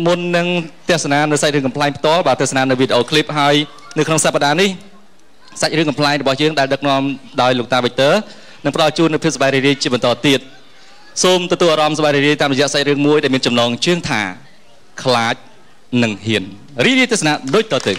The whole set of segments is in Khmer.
មុននឹងទស្សនានៅសាច់រឿងកំប្លែងផ្ទាល់បាទទស្សនានៅវីដេអូឃ្លីបហើយនៅក្នុងសប្តាហ៍នេះសាច់រឿងកំប្លែងរបស់យើងដែលដឹកនាំដោយលោកតាវិកទ័រនឹងផ្ដល់ជូននូវភាពសប្បាយរីករាយជាបន្តទៀតសូមទទួលអារម្មណ៍សប្បាយរីករាយតាមរយៈសាច់រឿងមួយដែលមានចំណងជើងថាខ្លាចនិងហ៊ានរីករាយទស្សនាដូចតទៅ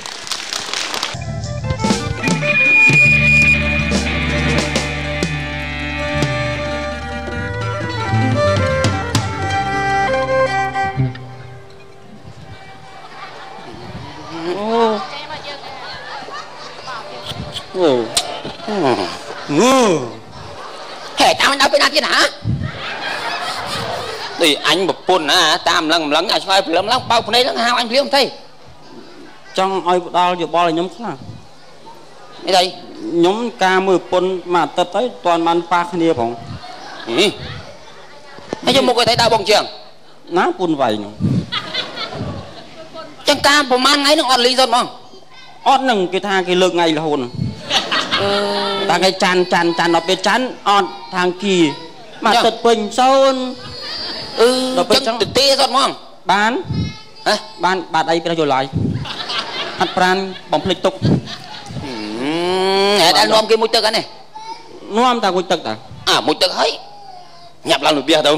ហេតាមដល់ពេលណាទៀតហ៎នេះអញប្រពន្ធណាតាមម្លឹងម្លឹងឲ្យឆ្លើយព្រលឹមឡើងបើកភ្នែកឡើងហៅអញភ្លាមទេចង់ឲ្យផ្ដល់យោបល់ឲ្យខ្ញុំខ្លះនេះទេខ្ញុំការមើលប្រពន្ធមួយអាទិត្យទៅតាន់បានប៉ះគ្នាផងហើយយកមុខឲ្យតែដើរបងជាងណាពុនវាយខ្ញុំចឹងការប្រហែលថ្ងៃនឹងអត់លីសុទ្ធហ្មងអត់នឹងគេថាគេលើកថ្ងៃរហូតតាថ្ងៃច័ន្ទច័ន្ទច័ន្ទដល់ពេលច័ន្ទអត់ทางគីមកទឹកពេញសូនអឺដល់ពេលចឹងទៅទេសុទ្ធហ្មងបានហ៎បានបាត់អីព្រះយល់ហើយហាត់ប្រានបំភ្លេចទុកហេតុអីនាំគេមួយទឹកហ្នឹងនាំតាមួយទឹកតាអើមួយទឹកហើយញាប់ឡើងលើផ្ទះទៅ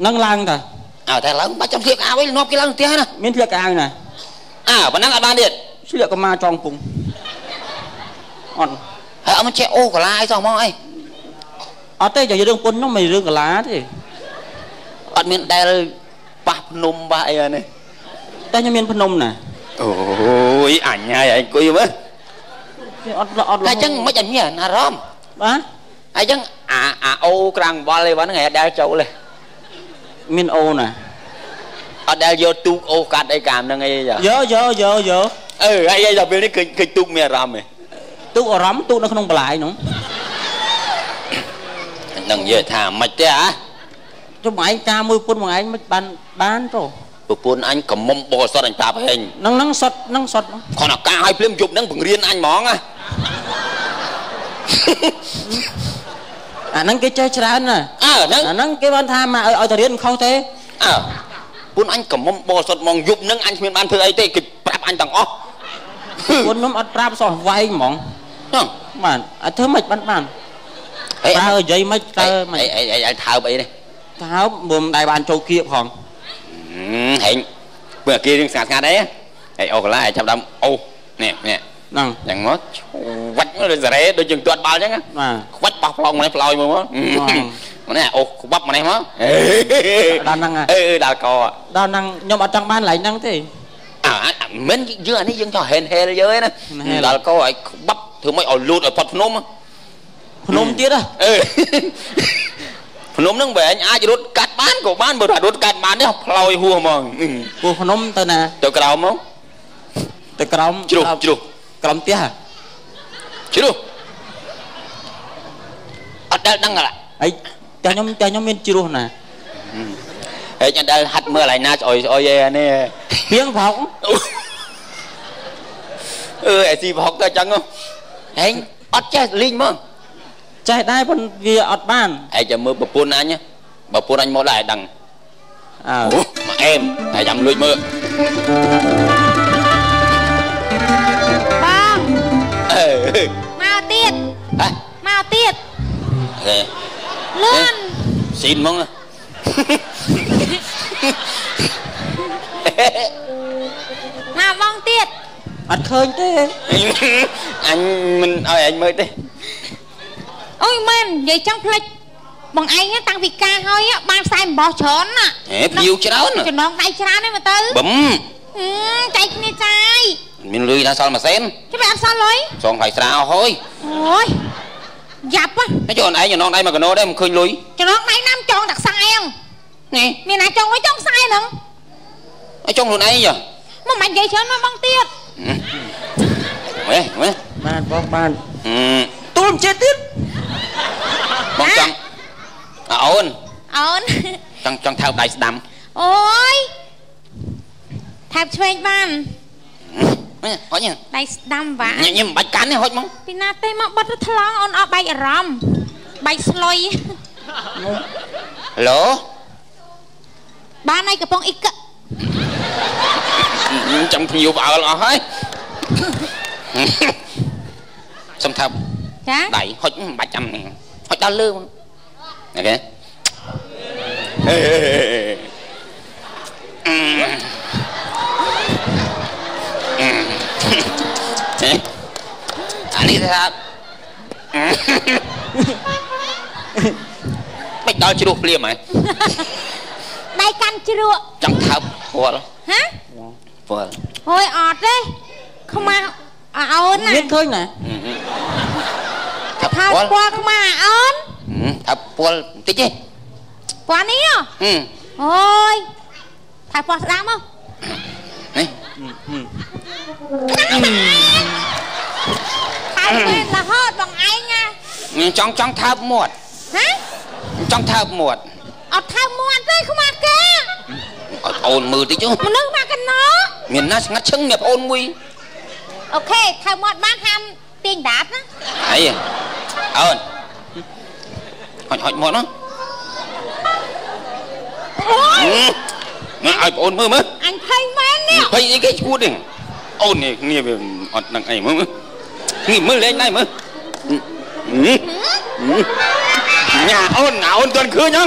នឹងឡើងតាអើតែឡើងបាច់ចាំស្លៀកអាវឯងនាំគេឡើងផ្ទះណាមានស្លៀកអាវណាអើប៉ុណ្ណឹងអត់បានទៀតស្លៀកកម្មាចងពុងអត់ហើយអត់មិនចេះអូកាឡាអីសោះហ្មងអីអត់ទេចុះរឿងពុននោះមិនរឿងកាឡាទេអត់មានដែលប៉ះភ្នំប៉ះអីនេះតែខ្ញុំមានភ្នំណាអូយអញហើយអញអង្គុយមើលអត់អត់តែអញ្ចឹងមិនអញមានអារម្មណ៍បាទហើយអញ្ចឹងអាអូក្រាំងបល់អីហ្នឹងឯងដែលចូលទេមានអូណាអត់ដែលយកទូកអូកាត់អីកាមហ្នឹងអីយកយកយកយកអឺហើយដល់ពេលនេះឃើញឃើញទូកមានអារម្មណ៍ឯងទូកអារម្មណ៍ទូកនៅក្នុងបន្លាយនោះនឹងនិយាយថាមិនទេហ៎ចុះបងឯងការមួយពុនបងឯងមិនបានបានទៅប្រពន្ធអញកំមុំបោសុតអញប្រាប់ហេងហ្នឹងហ្នឹងសុតហ្នឹងសុតគ្រាន់តែការឲ្យភ្លាមយប់ហ្នឹងបង្រៀនអញហ្មងណាអាហ្នឹងគេចេះច្រើនណាអើហ្នឹងអាហ្នឹងគេបានថាមកឲ្យតែរៀនមិនខុសទេអើពុនអញកំមុំបោសុតហ្មងយប់ហ្នឹងអញគ្មានបានធ្វើអីទេគេប្រាប់អញទាំងអស់ពុនខ្ញុំអត់ប្រាប់សោះវាយហ្មងហ្នឹងបាទអត់ធ្វើមិនបានបានប្រើនិយាយមិនតើមិនអីអីថើបអីនេះថើបមិនដែលបានចូលគៀបផងហែងព្រោះគេរឿងស្ងាត់ស្ងាត់អីហែងអូកន្លែងចាប់ដើមអូនេះនេះហ្នឹងយ៉ាងមកខ្វាច់មកដូចសារ៉េដូចជាងទាត់បាល់អញ្ចឹងខ្វាច់បោះផ្លោងម្នេះផ្លោយមើលមកនេះអូក្បាប់ម្នេះមកដល់ហ្នឹងអឺដល់កដល់ហ្នឹងខ្ញុំអត់ចង់បានឡែងហ្នឹងទេអើមិនយើងអានេះយើងចង់ហេនហេលយើងឯណាដល់កឲ្យក្បាប់ធ្វើម៉េចឲ្យលូតឲ្យផុតភ្នំភ្នំទៀតហ៎អឺភ្នំហ្នឹងបើអញអាចរត់កាត់បានក៏បានបើរត់កាត់បានទេផ្លោយហួសហ្មងពោះភ្នំទៅណាទៅក្រោមមកទៅក្រោមជ្រុះជ្រុះក្រោមផ្ទះជ្រុះអត់ដែលដឹងហ៎អីចាខ្ញុំចាខ្ញុំមានជ្រុះណាហេអត់ដែលហាត់មើលឯណាស្អុយស្អុយឯនេះពីងប្រហុកអឺឯស៊ីប្រហុកទៅអញ្ចឹងហេងអត់ចេះលីងហ្មងចេះដែរប៉ុន្តែវាអត់បានឯងចាំមើលប្រពន្ធអញប្រពន្ធអញមកដែរដឹងអើមកអែមហើយចាំលួចមើលបងអឺមកទៀតហ៎មកទៀតអេលឿនស៊ីនហ្មងមកបងទៀតអត់ឃើញទេអញមិនឲ្យអញមើលទេអូយមែននិយាយចង់ភ្លេចបងឯងតាំងពីការហើយបានផ្សាយអំបោះច្រើនណាហេភ្ញៀវច្រើនចំណងដៃច្រើនហ្នឹងមើលទៅបឹមចែកគ្នាចាយមានលុយណាសល់មួយសេនចាំអត់សល់លុយសងថ្លៃស្រាអស់ហើយអូយយ៉ាប់ហ៎ចុះអូនឯងចំណងដៃមកកណោដែរមិនឃើញលុយចំណងដៃណាំចងតែខ្សែហ្នឹងនេះមានណាចងលុយចងខ្សែហ្នឹងឲ្យចងខ្លួនឯងចុះមកមិននិយាយច្រើនមកបងទៀតហេហេបានបងបានទូលមិនចេះទៀតបងចង់អូនអូនចង់ថើបដៃស្ដាំអូយថើបឆ្វេងបានហុចដៃស្ដាំវ៉ាញញមិនបាច់កាន់ទេហុចហ្មងពីណាទេមកបិទថ្លង់អូនអស់បែកអារម្មណ៍បែកស្លុយឡូបានហើយកំប៉ុងអ៊ីក ចាំភ្ញៀវផ្អើលអស់ហើយសំថាប់ ចា ដៃហុចមិនបាច់ចាំហុចដល់លើមកអូខេអានេះថាមិនដល់ជ្រោះភ្លាមហ៎ ដៃកាន់ជ្រក់ ចង់ថើបពល ហ៎ ពល អូយអត់ទេខ្មាស់អូនណា មានឃើញណា ថើប ពលពលខ្មាស់អូន ថើបពលបន្តិចទេ ពលនេះអូយថើបពលស្ដាំមក នេះ ថើបមែនរហូតបងឯងណា ចង់ថើបមាត់ ហ៎ ចង់ថើបមាត់ អត់ថើបមាត់ទេខ្មាស់គេ ឲ្យប្អូនមើលតិច មនុស្សមកកណោ មានណាស្ងាត់ឈឹងមានប្អូនមួយ អូខេថើបមាត់បានហាមទាញដាបណា អីអូនហុចមាត់ណា អូយ មកឲ្យប្អូនមើលមើល អញភ័យមែននេះ ភ័យអីគេឈួតទេអូននេះគ្នាវាអត់ដឹងអីមើលនេះមើលលេងដែរមើលញ៉ាអូនអូនទាន់ឃើញហ៎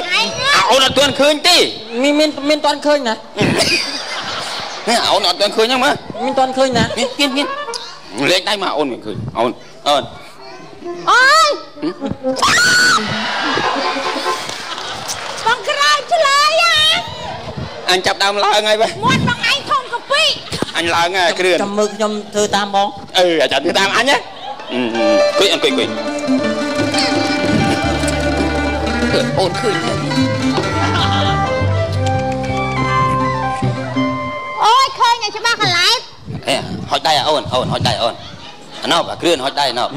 អូនអត់ទាន់ឃើញទេ មានមានមានទាន់ឃើញណា នេះអូនអត់ទាន់ឃើញហ្នឹងមើល មានទាន់ឃើញណា មានមានលេងដៃមកអូនមានឃើញអូនអូន អូយបងក្រោយឆ្លើយហ៎ អញចាប់ដើមឡើងហើយបើ មាត់បងឯងធំកាពី អញឡើងហើយគ្រឿន ចាំមើលខ្ញុំធ្វើតាមបង អឺអាចាំធ្វើតាមអញណា អង្គុយអង្គុយអង្គុយអូនឃើញ អូយឃើញឲ្យច្បាស់កន្លែង អេហុចដៃអូនអូនហុចដៃអូនអាណប់អាគ្រឿនហុចដៃអាណប់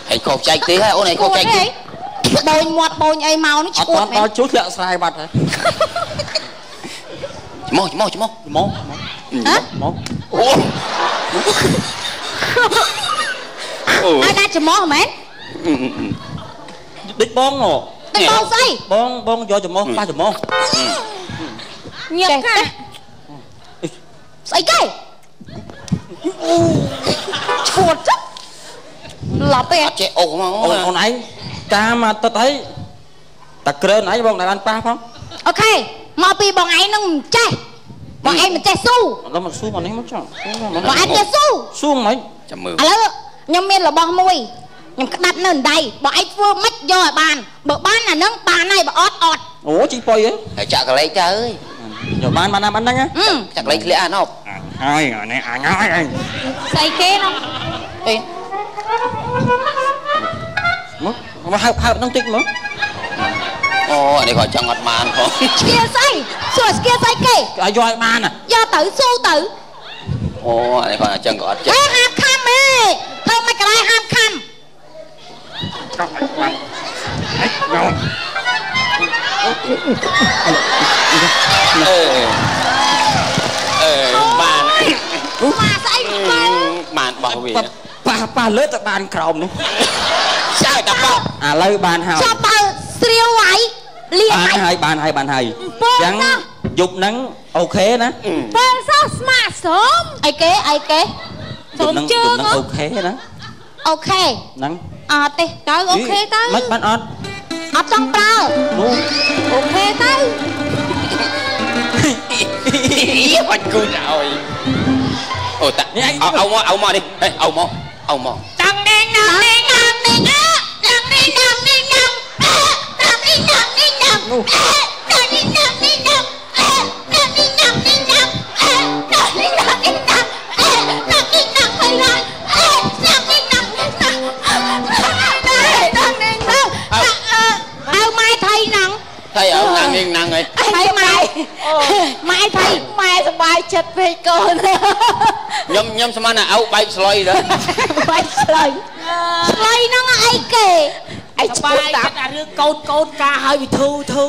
ហើយខុសចែកទេហើយអូនហើយខុសចែកទេ បូញមាត់បូញអីមកនេះ អ ឈួត ត់ដល់ជួធ្លាក់ស្រែបាត់ហើយ ច្មោះច្មោះច្មោះ មកមក អូអូ ឲ្យដាក់ច្មោះមែន ដេចបងហ៎ ដេចបងស្អី បងបងយកច្មោះប៉ះច្មោះ ញឹកកាស្អីគេឈួតចុះឡប់ទេ អត់ចេះអូសមក អូនអូនឯងតាមអាទិត្យអីតែក្រើនឯងបងដែលបានប៉ះផង អូខេមកពីបងឯងនឹងមិនចេះបងឯងមិនចេះស៊ូ ដល់មកស៊ូមកនេះមកចង់ បងឯងចេះស៊ូ ស៊ូមិន ចាំមើល ឥឡូវខ្ញុំមានរបស់មួយខ្ញុំក្តាប់នៅដៃបងឯងធ្វើមិនយកឲ្យបានបើបានអានឹងបានហើយបើអត់អត់ អូជីប៉ុយហ៎ ហើយចាក់កលេចទៅអើយ យកបានបានណាបានហ្នឹង ចាក់កលេចធ្លាក់អាណប់ ហើយនេះអញហើយ ស្អីគេនោះ អេ មកមកហើបហើបហ្នឹងតិចមក អូអានេះគាត់ចង់អត់បានផង ស្គៀស្អីសួរស្គៀស្អីគេ ឲ្យយកឲ្យបាន យកទៅស៊ូទៅ អូអានេះគាត់អញ្ចឹងក៏អត់ចេះ ហេហាមខំហេធ្វើមិនក៏ដែរហាមខំ អឺអឺបាន មកស្អីបើ បានបោះវា ប៉ះប៉ះលើទៅបានក្រោមនោះ ចើតែបោះ ឥឡូវបានហើយ ចាប់បើស្រាវហើយលា បានហើយបានហើយបានហើយ អញ្ ចឹងយប់ហ្នឹងអូខេណា ពេលសោះស្មាសុំអីគេអីគេ សុំជើងអូខេណា អូខេ ហ្នឹង អត់ទេទៅអូខេទៅ មិនបានអត់ អត់ចង់ប្រើ នោះ អូខេទៅ បាច់គូចឲ្យអូតាអោមកអោមកនេះហេអោមកអោមក តាំងនេះណានេះណានេះណានេះណានេះណានេះណានេះណា នោះ នេះណានេះណានេះណានេះណានេះណានេះណានេះណាហើយណានេះណានេះណាអើម៉ែថៃហ្នឹង ថៃអើណាងនេះណាងអី ថៃម៉ែម៉ែថៃ ម៉ែសប្បាយចិត្តពេកកូន ខ្ញុំស្មានថាអោបែកស្លុយដល់ បែកស្លុយ ស្លុយហ្នឹងអីគេ ឯង សប្បាយចិត្តអារឿងកូនកូនការឲ្យវិធូធូ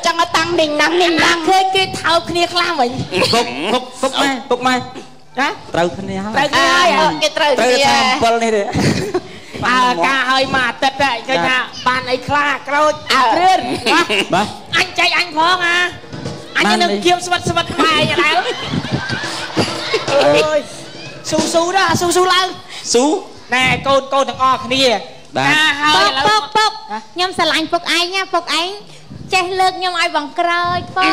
ចង់ឲ្យតាំងនេះណាំងនេះណាំង ឃើញគេថើបគ្នាខ្លះវិញ ពុកពុកពុកម៉ែពុកម៉ែ ណា ត្រូវគ្នាហើយ ត្រូវគ្នាហើយ គេត្រូវ ត្រូវ គ្នា ថា7នេះទេ អើការឲ្យមួយអាទិត្យឃើញថាបានអីខ្លះក្រូចគ្រឿន បាទ អញចែកអញផងអាអញនឹងគៀមស្វិតស្វិតម៉ែឯងដែរអើយស៊ូស៊ូដល់ស៊ូស៊ូឡើងស៊ូណែកូនកូនទាំងអស់គ្នា ការ ហើយឥឡូវ ពុកពុកខ្ញុំស្រឡាញ់ពុកឯងណាពុកឯងចេះលើកខ្ញុំឲ្យបងក្រូចពុក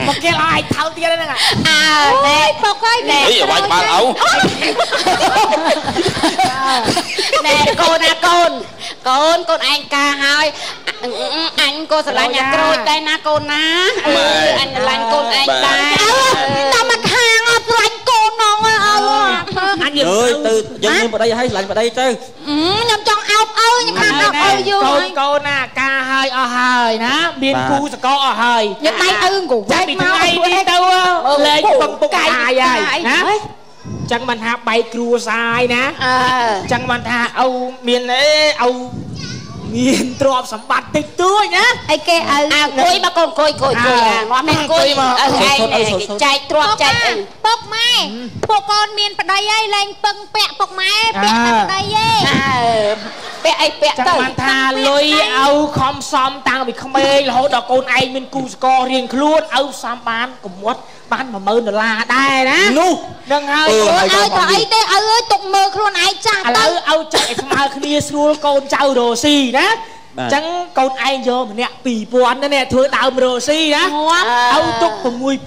មកគេឲ្យថៅទៀតហ្នឹង អើណែពុកអើយ ណែអីវាយបាល់ឪ ណែកូនណាកូន កូនកូនឯងការហើយអញក៏ស្រឡាញ់អាក្រូចដែរណាកូនណាអញស្រឡាញ់កូនឯងដែរ តែមកខាងអត់ស្រឡាញ់កូននងអើ អញ អើយទៅយើងមានប្តីហើយស្រឡាញ់ប្តីទៅ ខ្ញុំចង់អោបអើខ្ញុំខាងអោបអើយយូរ កូនកូនណាការហើយអស់ហើយណាមានគូសកលអស់ហើយ ញ៉ាំដៃឪអង្គ វែកមកថ្ងៃនេះទៅលេងពឹងពុកអាយហើយណាចឹងបានថាបែកគ្រួសារណាចឹងបានថាឪមានអេឪមានទ្រព្យសម្បត្តិតិចតួចណា អីគេឪ អង្គុយមកកូនអង្គុយអង្គុយអង្គុយអានាំនេះអង្គុយមកឪឯងគេចែកទ្រព្យចែកអី ពុកម៉ែពួកកូនមានប្តីហើយលែងពឹងពាក់ពុកម៉ែពាក់តែប្តីឯង ពាក់អីពាក់ទៅ ចាំបានថាលុយឪខំសំតាំងពីក្មេងរហូតដល់កូនឯងមានគូសកលរៀងខ្លួនឪសំបានកម្ត់បាន10000ដុល្លារដែរណា នោះ នឹងហើយ ឲ្យទៅអីទេឪអើយទុកមើលខ្លួនឯងចាស់ ឥឡូវឪចែកឲ្យស្មើគ្នាស្រួលកូនចៅរ៉ូស៊ីណាអញ្ចឹងកូនឯងយកម្នាក់2000ណានេះធ្វើដើមរ៉ូស៊ីណាឪទុក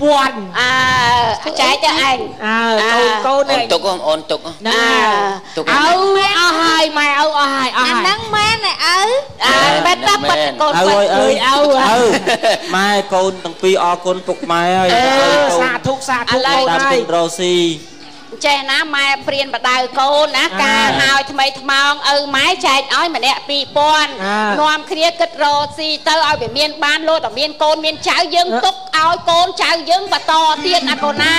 6000 អើចែកទៅឯង អើកូនកូន នេះទុកអូនទុក ណាឪអស់ហើយម៉ែឪអស់ហើយអស់ អា ហើយ ហ្នឹងមែនឯឪ អើបែបប៉ាត់កូន ឪ ប៉ាត់ ឪឪម៉ែកូនទាំងពីរអរគុណពុកម៉ែហើយ សាធុសាធុកូន តាម ហើយ ទិញរ៉ូស៊ី ចេះណាម៉ែព្រៀនបដៅកូនណាការហើយថ្មីថ្មោងឪម៉ែចែកឲ្យម្នាក់2000នាំគ្នាគិតរកស៊ីទៅឲ្យវាមានបានលោតតែមានកូនមានចៅយើងទុកឲ្យកូនចៅយើងបន្តទៀតណាកូនណា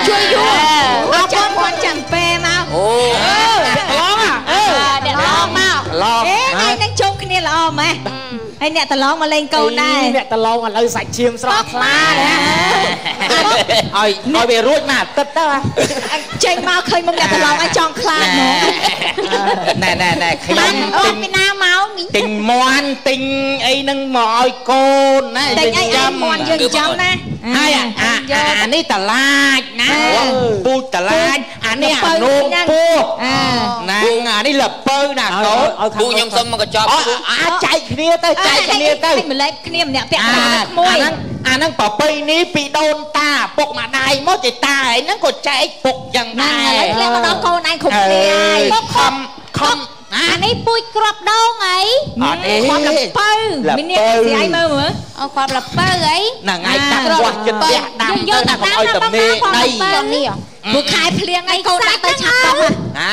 ជួយយូរអរគុណគាត់ចាំពេមក អូ ឡងអើ អ្នកឡងមក ឡង អេថ្ងៃហ្នឹងជុំគ្នាល្អម៉េះហើយអ្នកតឡងមកលេងកូនដែរ អ្នកតឡងឥឡូវសាច់ឈាមស្រស់ថ្លាណា ឲ្យឲ្យវារួចមកអាទិត្យទៅ ចេញមកឃើញមុខអ្នកតឡងឲ្យចង់ខ្លាចហ្មង ណែណែណែខ្ញុំ ទិញពីណាមកមី ទិញមន់ទិញអីហ្នឹងមកឲ្យកូនណា ទិញអីឲ្យមន់យើងចាំណា ហើយអាអានេះតឡាចណាពូជតឡាចអានេះអានោមពោះណាអានេះលពៅណាកូន ពូខ្ញុំសុំមកកញ្ចប់ អាចចែកគ្នាទៅចែកគ្នាទៅ ម្លេះគ្នាម្នាក់ពាក់កណ្ដាលក្មួយ អាហ្នឹងអាហ្នឹងប្រពៃនេះពីដូនតាពុកម្ដាយមកចេតាឯហ្នឹងក៏ចែកពុកយ៉ាងដែរ ឥឡូវធ្លាក់មកដល់កូនឯងគ្រប់គ្នាហើយ ពុកខំខំ អានេះពូជក្របដងអី អត់អី គ្រាប់លពៅមានអ្នកស្រីមើលមើល អូគ្រាប់លពៅអី ហ្នឹងហើយ តាំងវាស់ចិត្តផ្ទះដាំទៅណាកុំឲ្យទំនេរដី នេះ ព្រោះខែភ្លៀងហើយកូនដាក់ទៅឆាប់ទៅ ណា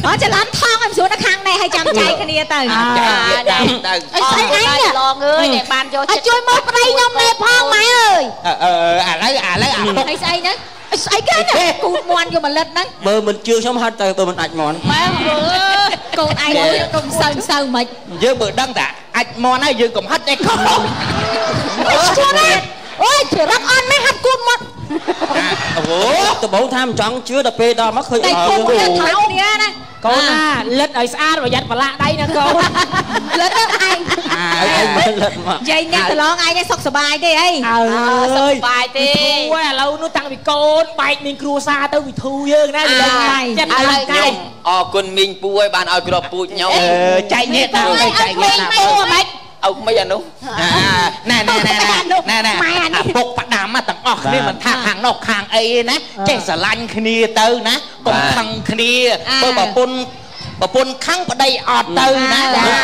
អូច្រឡំថងឲ្យស្រួលនៅខាងនេះហើយចាំចែកគ្នាទៅ ចែកគ្នាដាំទៅ អីស្អីឯង ឡងអើយដែលបានយក ចិត្តជួយមើលប្តីខ្ញុំនេះផងម៉ែអើយ អឺឥឡូវឥឡូវអាពុក អីស្អីហ្នឹងស្អីគេណាគូតមន់យកមកលិតហ្នឹង បើមិនជឿខ្ញុំហត់ទៅបើមិនអាចមន់ ម៉ែ កូនឯងកុំសូវសូវមិន យើងបើដឹងតែអាចមន់ហើយយើងកុំហត់តែខុស ឈួរណាអូយច្រឹកអត់មែនហាត់គូតមក អូ ដំបូងថាមិនចង់ជឿដល់ពេលដល់មកឃើញ តែគុំគ្នាថៅគ្នាណា កូនណាលិតឲ្យស្អាតប្រយ័ត្នប្រឡាក់ដៃណាកូន លិតឯង ឯងមិនលិតមក យាយអ្នកប្រឡងឯងសុខសប្បាយទេអី អើ សុខសប្បាយទេ ធូរឥឡូវនោះតាំងពីកូនបែកមានគ្រួសារទៅវិធូយើងណាវា ចិត្ត ឥឡូវខ្ញុំអរគុណមីងពូឲ្យបានឲ្យក្របពូជខ្ញុំ ចែកនេះតាមចែកនេះតាម ពូហ្មង ឪក្មេងអានោះ ណែណែណែណែណែអាពុកផ្ដាំទាំងអស់គ្នាមិនថាខាងនោះខាងអីណាចេះស្រឡាញ់គ្នាទៅណាកុំខឹងគ្នាបើប្រពន្ធប្រពន្ធខឹងប្តីអត់ទៅណា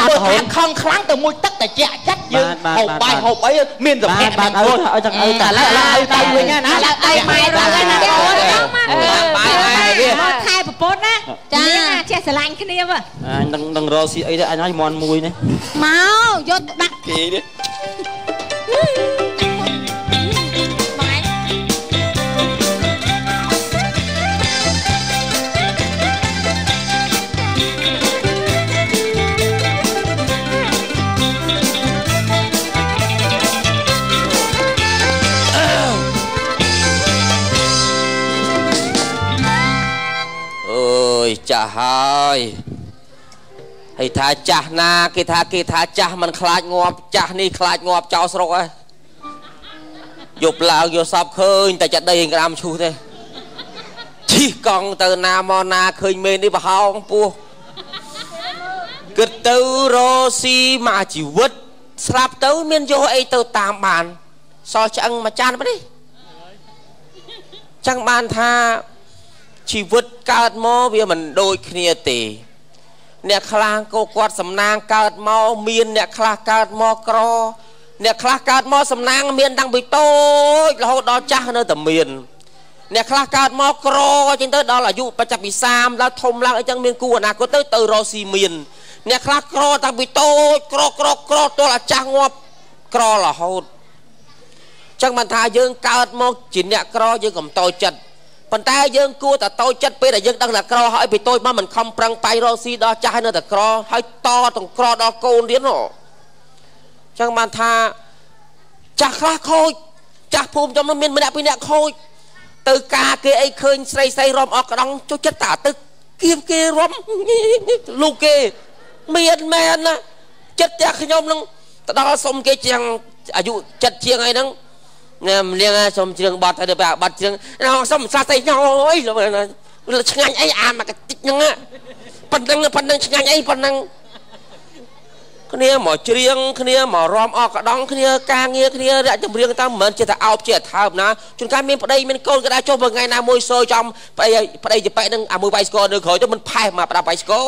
បើខាងខឹងខ្លាំងទៅមួយទឹកតែជាក់ចិត្តយើងហូបបាយហូបអីមានសុភមង្គល ឲ្យទាំងឪ ឥឡូវឥឡូវទៅវិញណា ឥឡូវឲ្យម៉ែទៅណាកូន បាយបាយវា មកខែប្រពន្ធណាចាចេះស្រឡាញ់គ្នាវ អញនឹងនឹងរកស៊ីអីទៅអញឲ្យមន់មួយនេះ មកយកដាក់ គេនេះ ចាស់ហើយ ហើយថាចាស់ណាគេថាចាស់មិនខ្លាចងាប់ចាស់នេះខ្លាចងាប់ចោលស្រុកហើយយប់ឡើងយកសពឃើញតែចាត់ដីក្រាមឈូសទេជិះកង់ទៅណាមកណាឃើញមេនេះប្រហោងពោះគិតទៅរស៊ីមកជីវិតស្លាប់ទៅមានយកអីទៅតាមបានសល់ឆ្អឹងមួយចាននេះចឹងបានថាជីវិតកើតមកវាមិនដូចគ្នាទេអ្នកខ្លះក៏គាត់សំណាងកើតមកមានអ្នកខ្លះកើតមកក្រអ្នកខ្លះកើតមកសំណាងមានតាំងពីតូចរហូតដល់ចាស់នៅតែមានអ្នកខ្លះកើតមកក្រចឹងទៅដល់អាយុបច្ចុប្បន្ន30ដល់ធំឡើងអីចឹងមានគូអនាគតទៅរកស៊ីមានអ្នកខ្លះក្រតាំងពីតូចក្រក្រក្រទល់អាចាស់ងាប់ក្ររហូតចឹងបានថាយើងកើតមកជាអ្នកក្រយើងកុំតូចចិត្តប៉ុន្តែយើងគួរតែតូចចិត្តពេលដែលយើងដឹងថាក្រហើយពីតូចមកមិនខំប្រឹងប៉ៃរកស៊ីដល់ចាស់ហើយនៅតែក្រហើយតទាំងក្រដល់កូនទៀតណចឹងបានថាចាស់ខ្លះខូចចាស់ភូមិខ្ញុំមានម្នាក់ពីរនាក់ខូចទៅការគេអីឃើញស្រីស្រីរំអស់ក្តង់ចូលចិត្តតាទៅគៀបគេរំលោកគេមានមែនណាចិត្តតែខ្ញុំនឹងទៅដល់សុំគេជាងអាយុចិត្តជាងអីហ្នឹងម្លៀងសុំជ្រឿងបត់ហើយទៅបាត់ជ្រឿងសុំសាស្អីញយឆ្ងាញ់អីអាមកតិចហ្នឹងប៉ុណ្ណឹងឆ្ងាញ់អីប៉ុណ្ណឹងគ្នាមកច្រៀងគ្នាមករំអស់ក្តង់គ្នាការងារគ្នារាក់ចម្រៀងតាមមិនមែនចេះតែអោបចេះតែថើបណាជួនកាលមានប្តីមានកូនក៏ដែរចុះមួយថ្ងៃណាមួយសើចំប្តីចប៉ែនឹងអាមួយវាយស្គរនៅក្រោយទៅមិនផេះមកប្រាប់វាយស្គរ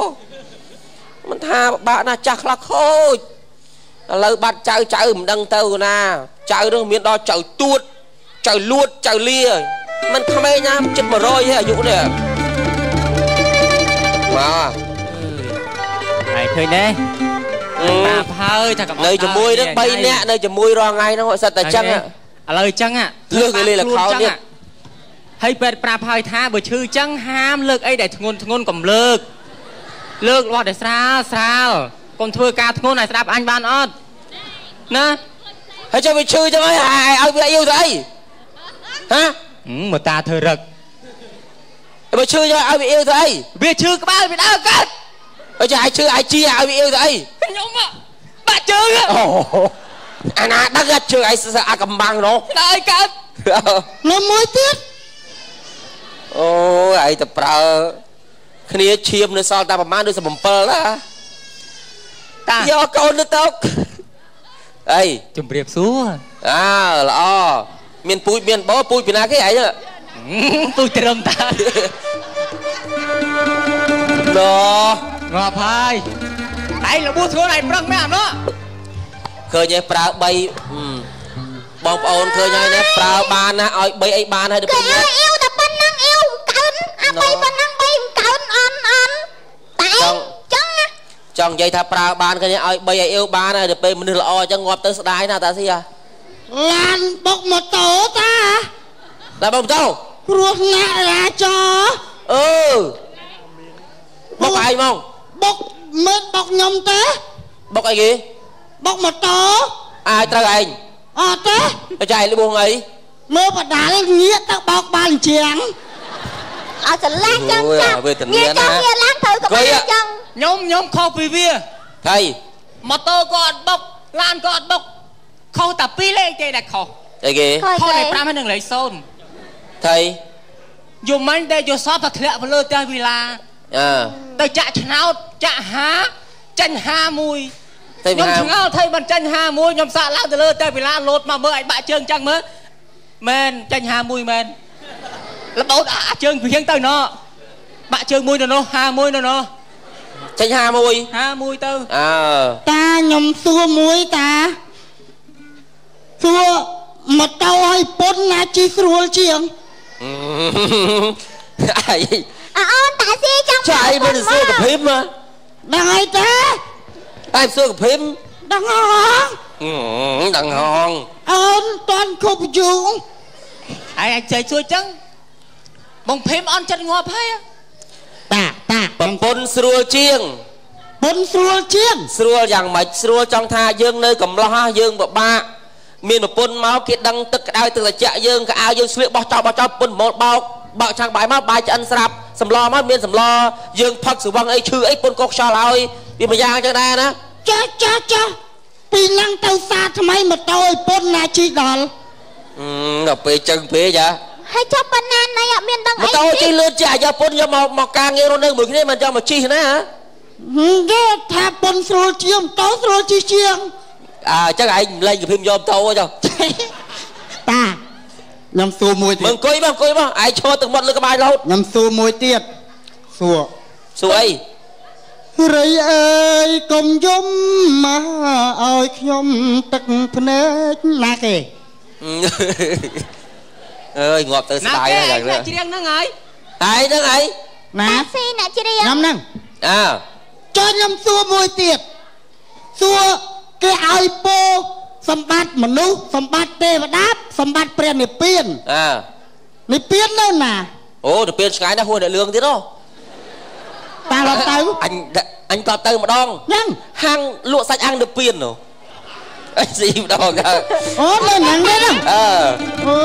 មិនថាបាក់ណាចាស់ខ្លះខូចឥឡូវបាត់ចៅចៅមិនដឹងទៅណាចៅនោះមានដល់ចៅទួតចៅលួតចៅលាមិនក្មេងណាជិត100ហើយអាយុនេះមកហើយឃើញទេប្រាប់ហើយថាកំនៅជាមួយនឹង3នាក់នៅជាមួយរាល់ថ្ងៃហ្នឹងសិតតែចឹងឥឡូវចឹងលើកលេលខោទៀតហើយពេទ្យប្រាប់ហើយថាបើឈឺចឹងហាមលើកអីដែលធ្ងន់ធ្ងន់កុំលើកលើករបស់ដែលស្រាលស្រាលកុំធ្វើការធ្ងន់ឲ្យស្ដាប់អញបានអត់ណាហើយចុះវាឈឺចឹងហើយឲ្យវាអ៊ីវទៅអីហ៎មកតាធ្វើរឹកបើឈឺចឹងឲ្យវាអ៊ីវទៅអីវាឈឺក្បាលវាដើរកើតហើយចុះឲ្យឈឺឲ្យជាឲ្យវាអ៊ីវទៅអីខ្ញុំបាក់ជើងអូអាណាដឹងជើងឲ្យអាកំបាំងនោះដើរកើតនៅមួយទៀតអូយឯងទៅប្រើគ្នាឈាមនៅសល់តែប្រហែលដូច7ណាតាយកកូនទៅទៅអីជំរាបសួរអើល្អមានពូជមានបោពូជពីណាគេឯងពូជត្រឹមតាណងាប់ហើយឯងរបួសធ្ងន់ឯងប្រឹងមែនអត់នោះឃើញឯងប្រើ3បងប្អូនឃើញហើយណាប្រើបានណាឲ្យ3អីបានហើយដល់ពេលនេះអ៊ីវតែប៉ុណ្ណឹងអ៊ីវកើនអា3ប៉ុណ្ណឹង3កើនអន់អន់តែចឹងណាចង់និយាយថាប្រើបានឃើញឲ្យ3ឲ្យអ៊ីវបានហើយដល់ពេលមនុស្សល្អអញ្ចឹងងាប់ទៅស្ដាយណាតាស៊ីឡានបុកម៉ូតូតាឡានបុកម៉ូតូគ្រោះថ្នាក់ចរាចរណ៍អឺបុកឯងមកបុកមិនបុកខ្ញុំទេបុកអីគេបុកម៉ូតូអាយត្រូវឯងអត់ទេចាយលបួងអីមើលបដាលងាកទៅបោកបាល់អញ្ចឹងអត់ស្រឡះចឹងចាងាកចឹងងាកឡើងត្រូវក្បាលចឹងខ្ញុំខុសពីវាថៃម៉ូតូក៏អត់បុកឡានក៏អត់បុកខុសតែ2លេខទេដែលខុសអីគេខុសលេខ5ហើយនិងលេខ0ថៃយំមិញតែយកសពទៅធ្លាក់ទៅលើផ្ទះវិឡាអើទៅចាក់ឆ្នោតចាក់5ចាញ់51ខ្ញុំឆ្ងល់ថៃមិនចាញ់51ខ្ញុំសាកឡើងទៅលើតែវិឡាលោតមកមើលឲ្យបាក់ជើងចឹងមើលមែនចាញ់51មែនរបូតអាជើងព្រៀងទៅណោបាក់ជើងមួយនៅនោះ51នៅនោះចាញ់51 51ទៅអើតាខ្ញុំសួរមួយតាសួរម៉ូតូឲ្យពុនណាជិះស្រួលជាងអីអូនតាស៊ីចង់ចៃមិនសួរកភីមដឹងអីទេតែសួរកភីមដឹងហងដឹងហងអូនតាន់គប់យូងឯងចេះសួរចឹងបងភីមអន់ចិត្តងាប់ហើយតាតាប្រពន្ធស្រួលជាងពុនស្រួលជាងស្រួលយ៉ាងម៉េចស្រួលចង់ថាយើងនៅកំឡោះយើងពិបាកមានប្រពន្ធមកគេដឹងទឹកក្តៅទឹកត្រជាក់យើងក្អៅយើងស្លៀកបោះចោលបោះចោលពុនប្រមូលបោកបោកឆាំងបាយមកបាយឆ្អិនស្រាប់សម្លមកមានសម្លយើងផឹកស្វឹងអីឈឺអីពុនកុកខ្យល់ឲ្យ វាមួយយ៉ាងចឹងដែរណាចាស់ចាស់ចាស់ពីឡើងទៅសាថ្មីម៉ូតូឲ្យពុនណាជីដល់ដល់ពេលចឹងពេកចាហើយចុះប៉ុណ្ណាណៃអត់មានដឹងអីម៉ូតូជិះលឿនជាអាយកពុនយកមកមកការងាររស់នៅមួយគ្នាមិនចង់មកជិះណាគេថាពុនស្រួលជាងម៉ូតូស្រួលជិះជាងអើចឹងឯងលេងកភីមយកម៉ូតូចុះតាខ្ញុំសួរមួយទៀតមើលអង្គុយមកអង្គុយមកឯងឈរទឹកមាត់លើក្បាលរហូតខ្ញុំសួរមួយទៀតសួរសួរអីរីអើយកុំយំមកឲ្យខ្ញុំទឹកភ្នែកណាគេអើយងាប់ទៅស្ដាយហើយអ្នកច្រៀងហ្នឹងហើយហើយហ្នឹងហើយណាស៊ីអ្នកច្រៀងខ្ញុំហ្នឹងអើចុះខ្ញុំសួរមួយទៀតសួរគេឲ្យពោសម្បត្តិមនុស្សសម្បត្តិទេវតាសម្បត្តិព្រះនិព្វានអើនិព្វាននៅណាអូនិព្វានឆ្ងាយណាស់ហួសអ្នកលឿងទៀតហ៎តាឡប់ទៅអញតបទៅម្ដងហ្នឹងហាងលក់សាច់អាំងនិព្វាននោះអីស៊ីម្ដងទៅអូនៅហ្នឹងទេហ្នឹងអឺអូ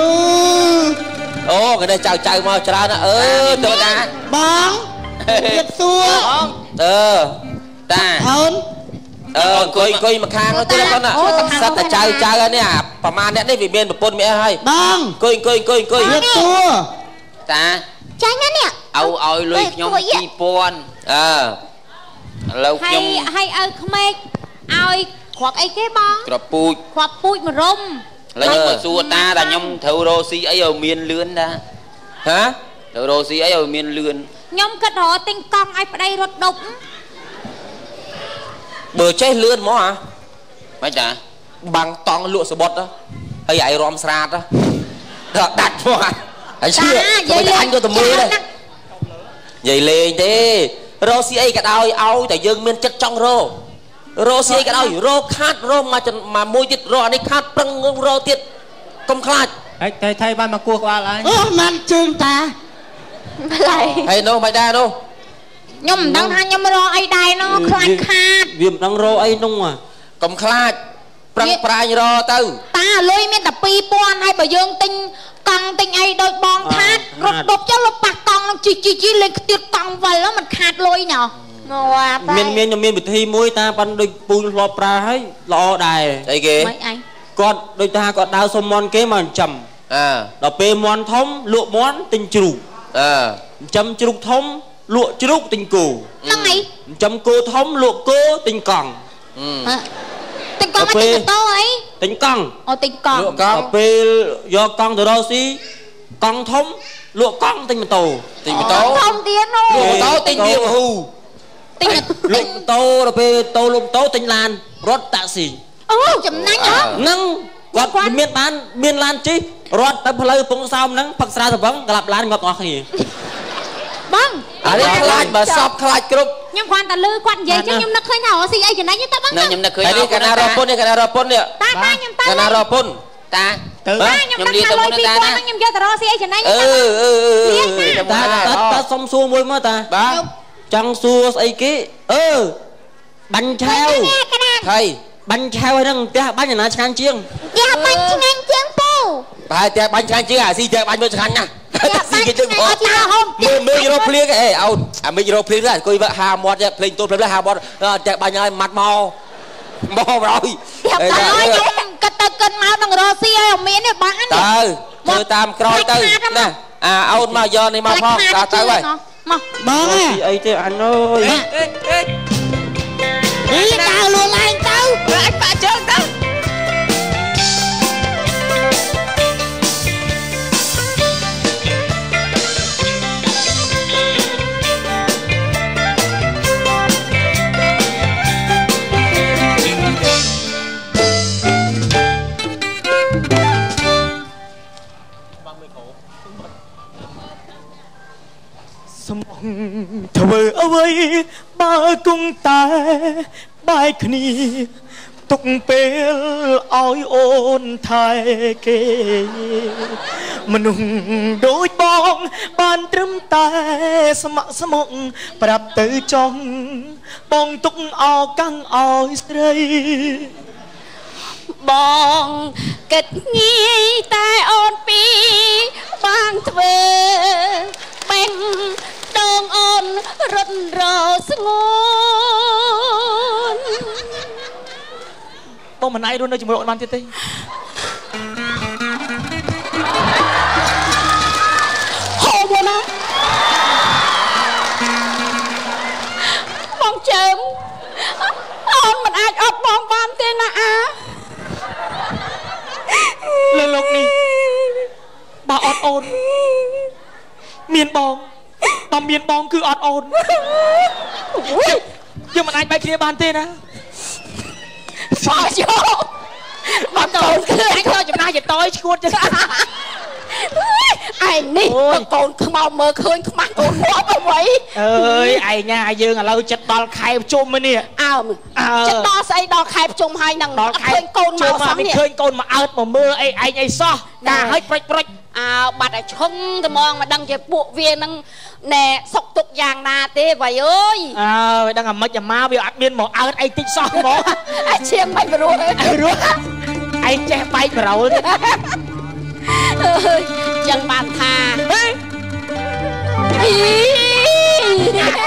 អូគេនេះចៅចៅមកច្រើនណាអឺទៅតាបងទៀតសួរអឺតាអូនអឺអង្គុយអង្គុយមកខាងនោះទៀតគាត់ណាសិតតែចៅចៅនេះអាប្រហែលអ្នកនេះវាមានប្រពន្ធមានអីហើយបងអង្គុយអង្គុយអង្គុយអង្គុយទៀតសួរតាចាញ់ណានេះឪឲ្យលុយខ្ញុំ2000អើឥឡូវខ្ញុំហើយឪក្មេកឲ្យគ្រាប់អីគេបងគ្រាប់ពូជគ្រាប់ពូជមរុំឥឡូវខ្ញុំមកសួរតាថាខ្ញុំត្រូវរកស៊ីអីឲ្យមានលឿនតាហ៎ត្រូវរកស៊ីអីឲ្យមានលឿនខ្ញុំគិតរកទិញកង់ឲ្យប្តីរត់ដប់បើចេះលឿនហ្មងហ៎មិនតាបាំងតង់លក់សបុតហើយឯងរំស្រាតដល់ដាច់ហ្មងហើយជឿតែអញក៏ទៅមើលដែរនិយាយលេងទេរកស៊ីអីក៏ដោយឲ្យតែយើងមានចិត្តចង់រកស៊ីអីក៏ដោយរកខាតរកមកមួយទៀតរកអានេះខាតប្រឹងរកទៀតកុំខ្លាចហើយថៃថៃបានមកគោះក្បាលអញអូមិនជើងតាហើយនោះមិនដែរនោះខ្ញុំមិនដឹងថាខ្ញុំរកអីដែរនោះខ្លាចខាតវាមិនដឹងរកអីនោះកុំខ្លាចប្រឹងប្រែងរកទៅតាលុយមានតែ2000ហើយបើយើងទិញកង់ទិញអីដូចបងខាតរត់ដប់ចុះលុបប៉ះកង់នឹងជីជីជីលេងខ្ទៀតកង់វិលមិនខាតលុយណោះងាប់មានខ្ញុំមានវិធីមួយតាប៉ិនដូចពូធ្លាប់ប្រើហើយល្អដែរអីគេមិនអញគាត់ដូចថាគាត់ដើរសុំមន់គេមកចិញ្ចឹមអើដល់ពេលមន់ធំលក់មន់ទិញជ្រូកអើចិញ្ចឹមជ្រូកធំលក់ជ្រូកទិញគោហ្នឹងហើយចិញ្ចឹមគោធំលក់គោទិញកង់ទិញកង់ទិញម៉ូតូអីទិញកង់អូទិញកង់លក់កង់ដល់ពេលយកកង់ទៅរកស៊ីកង់ធំលក់កង់ទិញម៉ូតូទិញម៉ូតូធំទៀតនោះលក់ម៉ូតូទិញវាហ៊ូទិញលក់ម៉ូតូដល់ពេលតូលក់ម៉ូតូទិញឡានរត់តាក់ស៊ីអូចំណេញហ៎ហ្នឹងគាត់មានបានមានឡានជិះរត់ទៅផ្លូវពងសោមហ្នឹងផឹកស្រាសវឹងក្លាប់ឡានងាប់អស់គ្នាបងអានេះខ្លាចបើសពខ្លាចគ្រប់ខ្ញុំគ្រាន់តែលឺគាត់និយាយចឹងខ្ញុំនឹកឃើញថារកស៊ីអីចំណេញទៅបងខ្ញុំនឹកឃើញនេះកណារពុននេះកណារពុននេះតាតាខ្ញុំទៅកណារពុនតាទៅខ្ញុំលាទៅមុនតាខ្ញុំយកទៅរកស៊ីអីចំណេញអឺអឺតាតាសុំសួរមួយមើលតាបាទចង់សួរស្អីគេអឺបាញ់ឆាវថៃបាញ់ឆាវហ្នឹងផ្ទះបាញ់ណាឆ្ងាញ់ជាងផ្ទះបាញ់ឆ្ងាញ់ជាងពូប្រហែលផ្ទះបាញ់ឆ្ងាញ់ជាងអាស៊ីផ្ទះបាញ់មើលឆ្ងាញ់ណាស់ស៊ីគេជឹងអត់តាហូមមើលមេឃរកភ្លៀងអេអូនអាមេឃរកភ្លៀងទៅអង្គុយហាមាត់ភ្លេងទល់ភ្លេងហាមាត់តែបាញ់ឲ្យម៉ាត់មកមកប្រយខ្ញុំគិតទៅគិតមកនឹងរកស៊ីឲ្យមានទេបានទៅធ្វើតាមក្រោយទៅណាអាអូនមកយកនេះមកផងតាទៅហើយមកបងស៊ីអីទេអញអើយអេដើរលួឡើងទៅអញបាក់ជើងទៅធ្វើអ្វីបើគង់តែបែកគ្នាទុកពេលឲ្យអូនថែគេមនុស្សដូចបងបានត្រឹមតែស្ម័គ្រស្មោកប្រាប់ទៅចង់បងទុកឱកាសឲ្យស្រីបងគិតងាយតែអូនពីបងធ្វើបែងដងអូនរត់រស្ងួ បងមិនអាចរស់នៅជាមួយអូនបានទៀតទេហូមកណាបងជើមអូនមិនអាចអត់បងបានទេណាអាលើលោកនេះបើអត់អូនមានបងបើមានបងគឺអត់អូនយើងមិនអាចបែកគ្នាបានទេណាអើយោបានកូនគឺអញធ្វើចំណាយចតយឈួតចឹងឯងនេះកូនខ្មៅមើលឃើញខ្មាស់កូនងាប់អ្វីអើយឯងណាយើងឥឡូវចិត្តដល់ខែប្រជុំនេះអើចិត្តដល់ស្អីដល់ខែប្រជុំហើយនឹងដល់ឃើញកូនមកសោះនេះឃើញកូនមកអើតមកមើលអីឯងអីសោះតាឲ្យប្រិចប្រិចអើបាត់ឲ្យឈឹងត្មងមិនដឹងជាពួកវានឹងណែសុកទុកយ៉ាងណាទេវ៉ៃអើយអើយដឹងអាម៉េចអាម៉ាវាអត់មានមកអើតអីតិចសោះហ្មងអាឈៀងមិនរស់រស់ឯងចេះបែកបរោលទៀតអើយចឹងបានថាអី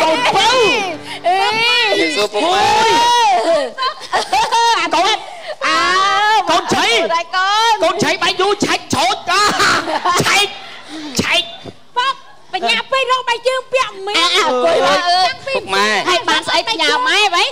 កូនពៅអេសួរពុកម៉ែអាកូនអើកូនឆៃកូនឆៃបែកយូរឆែកច្រូតឆែកឆែកពុកបញ្ញាពេករកបែកជើងពាក់មីអង្គុយពុកម៉ែហើយបានស្អីបញ្ញាម៉ែវ៉ៃ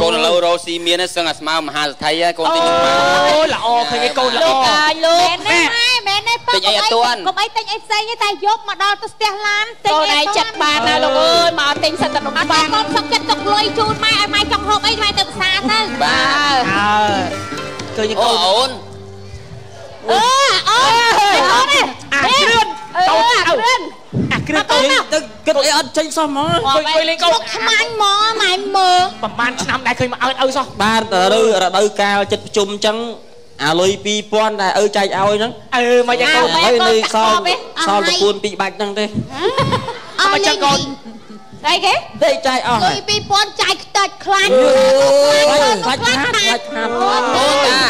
កូនឥឡូវរកស៊ីមានសឹងអាស្មើមហាសេដ្ឋីហើយកូនទិញអូល្អឃើញឯកូនល្អលោកអើយលោកមែនទេមែនទេពុកកុំអីទិញអីផ្សេងទេតែយកមកដល់ទៅផ្ទះឡានទិញកូនឯងចិត្តបានណាលោកអើយមកទិញសិតតែនំបានកូនសុកចិត្តទុកលុយជូនម៉ែឲ្យម៉ែចង់ហូបអីម៉ែទៅផ្សារទៅបាទអើឃើញកូនអូនអឺអូនអូនអាគ្រឿនកូនអាគ្រឿនកូនទៅគិតអីអត់ចេញសោះហ្មងអង្គុយលេងកូនខ្មាញ់ហ្មងម៉ែមើលប្រហែលឆ្នាំដែរឃើញមកអើតឪសោះបាទរដូវកាលចិត្តប្រជុំអញ្ចឹងអាលុយ2000ដែលឪចែកឲ្យហ្នឹងអឺមកយ៉ាងកូនហើយនៅសល់ប្រពន្ធពីរបាច់ហ្នឹងទេអត់ចឹងកូនអីគេទេចែកអស់លុយ2000ចែកខ្ទេចខ្លាញ់ខ្លាញ់ខាតខ្លាញ់ខាតអូតា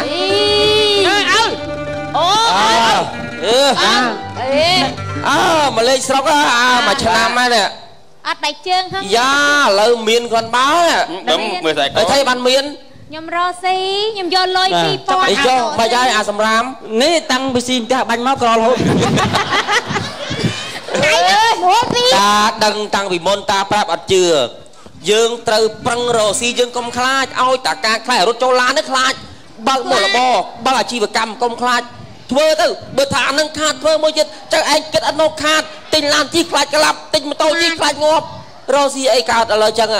អើអើអូអឺអើមកលេងស្រុកអើមួយឆ្នាំហើយនេះអត់បែកជើងហ្នឹងយ៉ាឥឡូវមានគាត់បើដឹងមើលស្អីកូនថៃបានមានខ្ញុំរកស៊ីខ្ញុំយកលុយ2000អីចុះបាច់ហើយអាសំរាមនេះតាំងពីស៊ីផ្ទះបាញ់មកក្ររហូតតាដឹងតាំងពីមុនតាប្រាប់អត់ជឿយើងត្រូវប្រឹងរកស៊ីយើងកុំខ្លាចឲ្យតាការខ្លាចរត់ចូលឡាននេះខ្លាចបើកមុខរបរបើកអាជីវកម្មកុំខ្លាចធ្វើទៅបើថាអានឹងខាតធ្វើមួយទៀតចៅឯងគិតអត់មកខាតទិញឡានជិះខ្លាចក្លាប់ទិញម៉ូតូជិះខ្លាចងាប់រកស៊ីអីកើតឥឡូវចឹង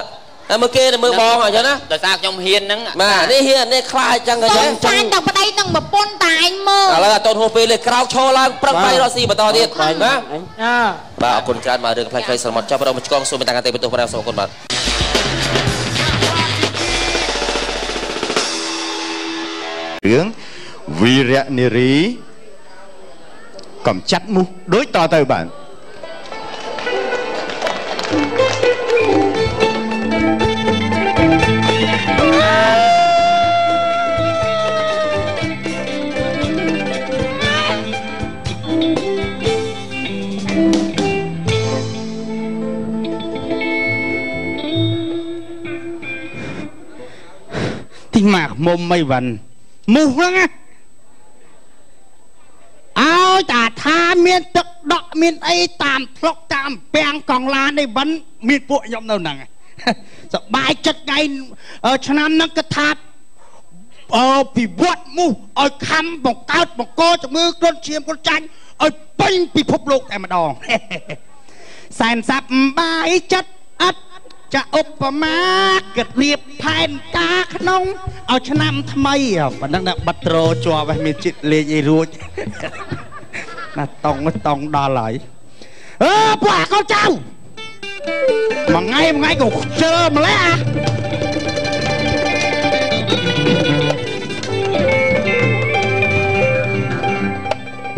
តែមើលគេមើលបងអញ្ចឹងណាដោយសារខ្ញុំហ៊ានហ្នឹងបាទនេះហ៊ាននេះខ្លាចអញ្ចឹងអញ្ចឹងចាញ់ដល់ប្តីនឹងប្រពន្ធតាឯងមើលឥឡូវអត់តូនហួសពេលលេក្រោកឈរឡើងប្រឹងបាយរកស៊ីបន្តទៀតបាទណាបាទអរគុណច្រើនមករឿងផ្លែខ្លីស្រមត់ចាប់រកមកឆ្កងសូមមេត្តាកន្ទេបន្ទោសបាទសូមអរគុណបាទរឿងវីរៈនារីកំចាត់មូសដូចតទៅបាទទីមកមុំអីវ៉ាន់មូសហ្នឹងណាឲ្យតាថាមានទឹកដក់មានអីតាមផ្លុកតាមពាំងកងឡានអីវ៉ាន់មានពួកខ្ញុំនៅហ្នឹងសបាយចិត្តថ្ងៃឆ្នាំហ្នឹងគឺថាពិវត្តមូសឲ្យខំបង្កើតបង្កជំងឺគ្រុនឈាមគ្រុនចាញ់ឲ្យពេញពិភពលោកតែម្ដងសែនសប្បាយចិត្តអត់ចាឧបមាគិតរៀបផែនការក្នុងឲ្យឆ្នាំថ្មីប៉ុណ្ណឹងដាក់បាត់ត្រជាប់ហើយមានចិត្តលេងអីរួចណាតង់តង់ដល់ហើយអើពួកអាកូនចៅមួយថ្ងៃមួយថ្ងៃក៏ខ្ជិលម្ល៉េះ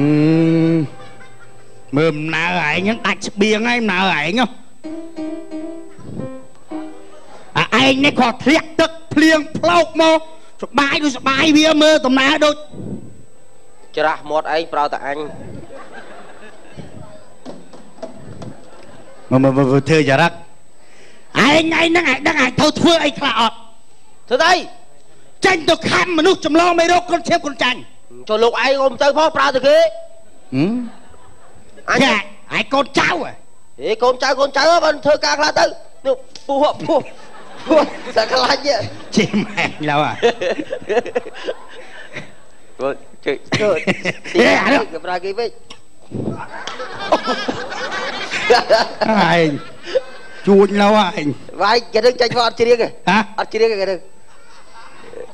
អាមើលដំណើរឯងហ្នឹងដាច់ស្បៀងហើយដំណើរឯងហ៎អាឯងនេះគាត់ធ្លាក់ទឹកភ្លៀងផ្លោកមកសបាយដូចសបាយវាមើលដំណើរដូចច្រាស់មាត់ឯងប្រោតអញមកមកធ្វើចរិតឯងថ្ងៃហ្នឹងឯងដឹងឯងត្រូវធ្វើអីខ្លះអត់ធ្វើអី ចេញទៅខំមនុស្សចម្លងមេរោគគ្រុនឈាមគ្រុនចាញ់ចូលលោកឯងអុំទៅផងប្រើទៅគេអញឯងកូនចៅហេកូនចៅកូនចៅបើធ្វើការខ្លះទៅនោះពោះពោះពោះតែខ្លាចជិះម៉ែឡើយ ជិះជិះគេប្រើគេវិញឯងជួញឡើយឯងវាយគេនឹងចាញ់មកអត់ជ្រៀងទេអត់ជ្រៀងទេគេនឹង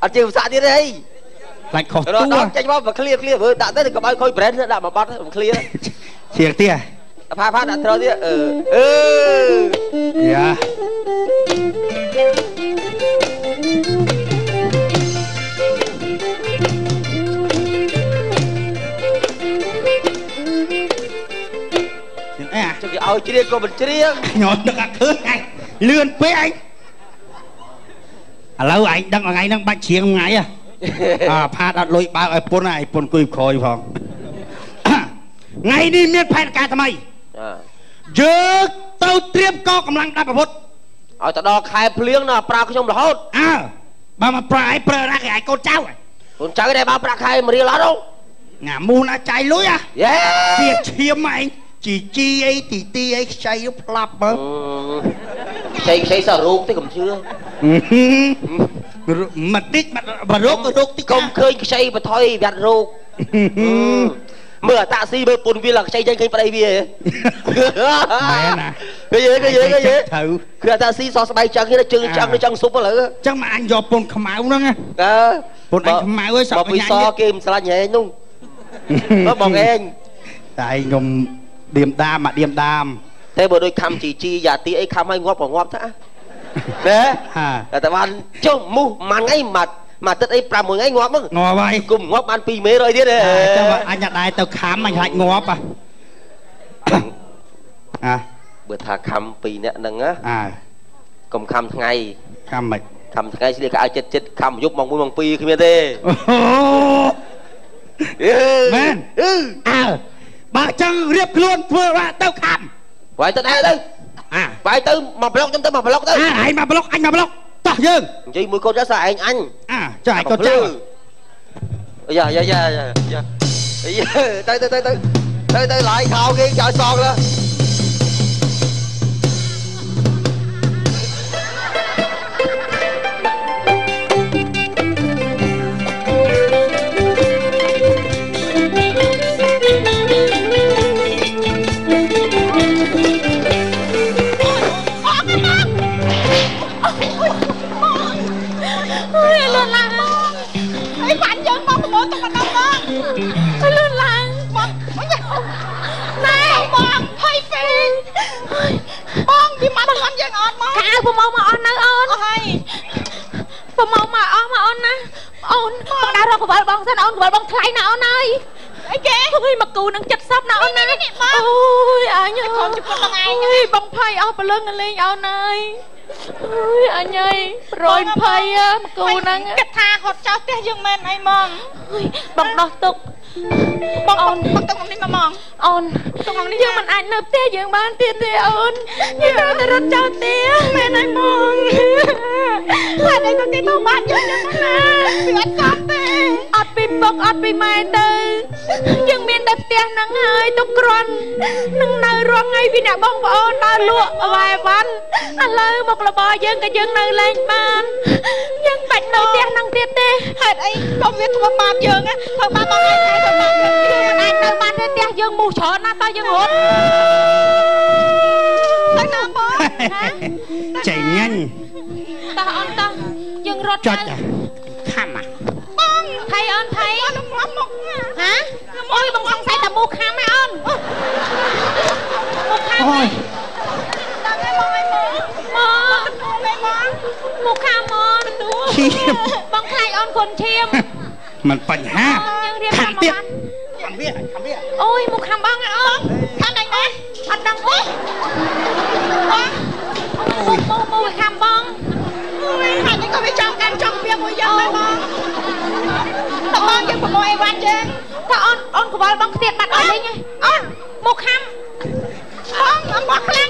អត់ជ្រៀងភាសាទៀតទេអីខ្លាចខុសតួចាញ់មកមកឃ្លៀឃ្លៀមើលដាក់ទៅកុំឲ្យខូច brand ដាក់មកបាត់មកឃ្លៀជ្រៀងទៀតផាផាដាក់ត្រូវទៀតអឺអឺយ៉ាចុះគេឲ្យជ្រៀងក៏មិនជ្រៀងខ្ញុំនឹកអត់ឃើញឯងលឿនពេកឯងឥឡូវឯងដឹងថ្ងៃហ្នឹងបាច់ជ្រៀងថ្ងៃហ៎អាផាតអត់លុយបើកឲ្យពុនឯងពុនគួយក្រោយផងថ្ងៃនេះមានផែនការថ្មីយើងទៅត្រៀមកកម្លាំងដាប់អាវុធឲ្យទៅដល់ខែភ្លៀងណាប្រើខ្ញុំរហូតអើបើមកប្រើឯងប្រើណាគេឯងកូនចៅកូនចៅដែរបើប្រាក់ខែ1រៀលអត់អូញ៉ាមូណាចាយលុយហ៎ទៀតឈាមឯងជីជីអីទីទីអីខ្ចីផ្លាប់មើលខ្ចីខ្ចីសោះរូបទេកុំជឿមកតិចមករោគរោគតិចកុំឃើញខ្ចីបថុយវាត់រោគមើលអាតាក់ស៊ីមើលពុនវាឡើងខ្ចីចេញឃើញប្តីវាមែនណាឃើញឃើញឃើញត្រូវគឺអាតាក់ស៊ីសោះស្បែកចឹងគេជើងចឹងចង់ស៊ុបឥឡូវចឹងមកអញយកពុនខ្មៅហ្នឹងអើពុនអញខ្មៅហើយសក់ពីសគេមិនស្លាញ់ហែងនោះបងឯងតែឯងខ្ញុំឌៀមដាមមកឌៀមដាមតែបើដូចខំជីជីយ៉ាទីអីខំឲ្យងាប់ក៏ងាប់ថាណែតែបានចុះមូសមួយថ្ងៃមួយអាទិត្យអី5 6ថ្ងៃងាប់ហ្នឹងងាប់ហើយគុំងាប់បាន2មេរយទៀតចាំអញដែរទៅខំអញខ្លាចងាប់អាបើថាខំ2នាក់ហ្នឹងណាកុំខំថ្ងៃខំមិនខំថ្ងៃស្លៀកកៅចិត្តចិត្តខំយប់ម៉ោង1ម៉ោង2គ្មានទេមែនអើបើចឹងរៀបខ្លួនធ្វើទៅខំវាយទៅដែរទៅវាយទៅមកប្លុកខ្ញុំទៅមកប្លុកទៅឯងមកប្លុកអញមកប្លុកតោះយើងនិយាយមួយកូនចៅស្អែងអញចុះឯងកូនចៅយ៉ាយ៉ាយ៉ាយ៉ាទៅទៅទៅទៅទៅទៅឡាយខោគេចោលសងលើ យើងអត់មកកៅប្រមោមកអស់នៅអូនអស់ហើយប្រមោមកអស់មកអូនណាអូនបងដើររកកវលបងសិនអូនកវលបងថ្លៃណាអូនអើយអីគេអើយមកគូនឹង70ណាអូនណាអូយអញខំជប៉ុនបងឯងអើយបងភ័យអស់ព្រលឹងលេងអូនអើយអើយអញអើយ120មកគូហ្នឹងគិតថាហត់ចោលផ្ទះយើងមែនអីហ្មងបងដោះទុកបងអូនបងទុកនេះមកហ្មងអូនទុកនេះយើងមិនអាចនៅផ្ទះយើងបានទៀតទេអូនយើងត្រូវតែរត់ចោលផ្ទះមែនហើយហ្មងហេតុអីក៏គេទៅបានយើងយ៉ាងណាវាអត់សមទេអត់ពីពុកអត់ពីម៉ែទៅយើងមានតែផ្ទះហ្នឹងហើយទុកគ្រាន់នឹងនៅរាល់ថ្ងៃពីអ្នកបងប្អូនដើរលក់អវ៉ែវ៉ាន់ឥឡូវមកលបយើងក៏យើងនៅលែងបានយើងបាច់នៅផ្ទះហ្នឹងទៀតទេហេតុអីកុំវាធ្វើបាបយើងធ្វើបាបបងឯងធ្វើបាបយើងមិនអាចនៅបានទេផ្ទះយើងមូសច្រើនណាស់តើយើងរត់ទៅណាបងណាចេញញ៉ាញ់តោះអូនតោះយើងរត់ចុចខំបងថៃអូនថៃអូនងំមុខហ៎អូយបងសង្ស័យតែមូសខាំហ៎អូនមូសខាំអូយដល់ហើយបងអីមកមកមែនបងមូសខាំអូនឈាមបងខ្លាចអូនគុនឈាមមិនបញ្ហាយើងរៀបខាំទៀតខាំវាខាំវាអូយមកខាំបងអូនខាំដៃណាអត់ដឹងទេបងមកមកខាំបង ហាត់នេះក៏វាចង់កាន់ចង់ពីមួយយើងដែរបងតើបងយើងប្រមូលអីវ៉ាន់យើងថាអូនអូនខ្វល់បងខ្ទាតបាត់អស់លេងអូនមកខាំបងអំបោះខ្លាំង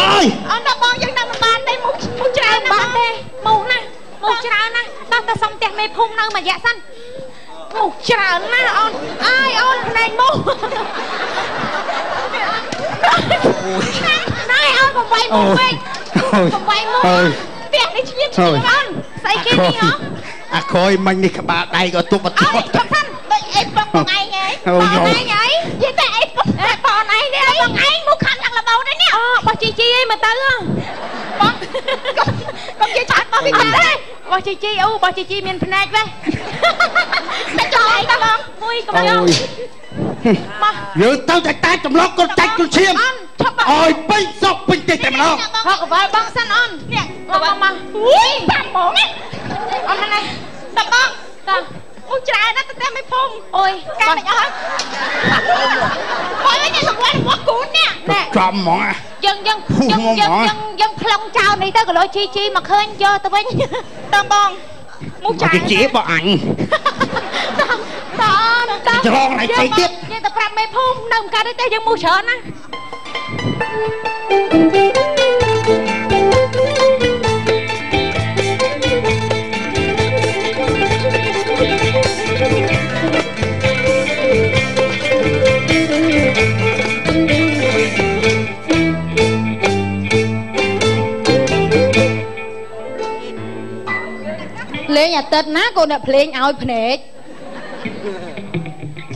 អើយអូនដល់បងយើងដល់មិនបានទេមុខមុខច្រើនណាស់បានទេមុខណាមុខច្រើនណាស់ មួយរយៈសិនមុខច្រើនណាស់អូនអើយអូនភ្នែកមុខណែអូនកុំវាយមុខពេកកុំវាយមុខផ្ទះនេះឈ្លានឈ្លានអូនស្អីគេនេះហ៎អាក្រោយមិញនេះក្បាលដៃក៏ទប់អត់ទប់សិនដូចអីប៉ុងបងឯងហីបងឯងហីនិយាយតែអីប៉ុងបងឯងនេះអីបងឯងមកខំឡើងលបោនេះអូបោះជីជីអីមកទៅបងកុំនិយាយច្រើនបោះវាចាស់បោះជីជីអូបោះជីជីមានភ្នែកវេះតែចង់ឯងតបងមួយកុំយកមកយើងទៅតែតែចម្លងកូនចាច់កូនឈាមអើយពេញសក់ពេញតិចតែម្ដងហកកវល់បងសិនអូននេះបងមកអូយ5ហ្មងអូនហ្នឹងឯងតបងតអូច្រើនណាស់តែមិនភុំអូយកាមិនអស់ហើយអូយនេះលង្វារបស់គូននេះចំហ្មងយើងយើងយើងយើងយើងប្លង់ចោលនេះទៅក៏លោជីជីមកឃើញយកទៅវិញតបងមកចាជីជីបងអញតតតច្រងណៃផ្សេងទៀតយើងទៅប្រាប់មេភូមិនៅមិនកើតទេយើងមកច្រើនណាលេងអាទិត្យណាកូនអ្នកភ្លេងឲ្យភ្នែក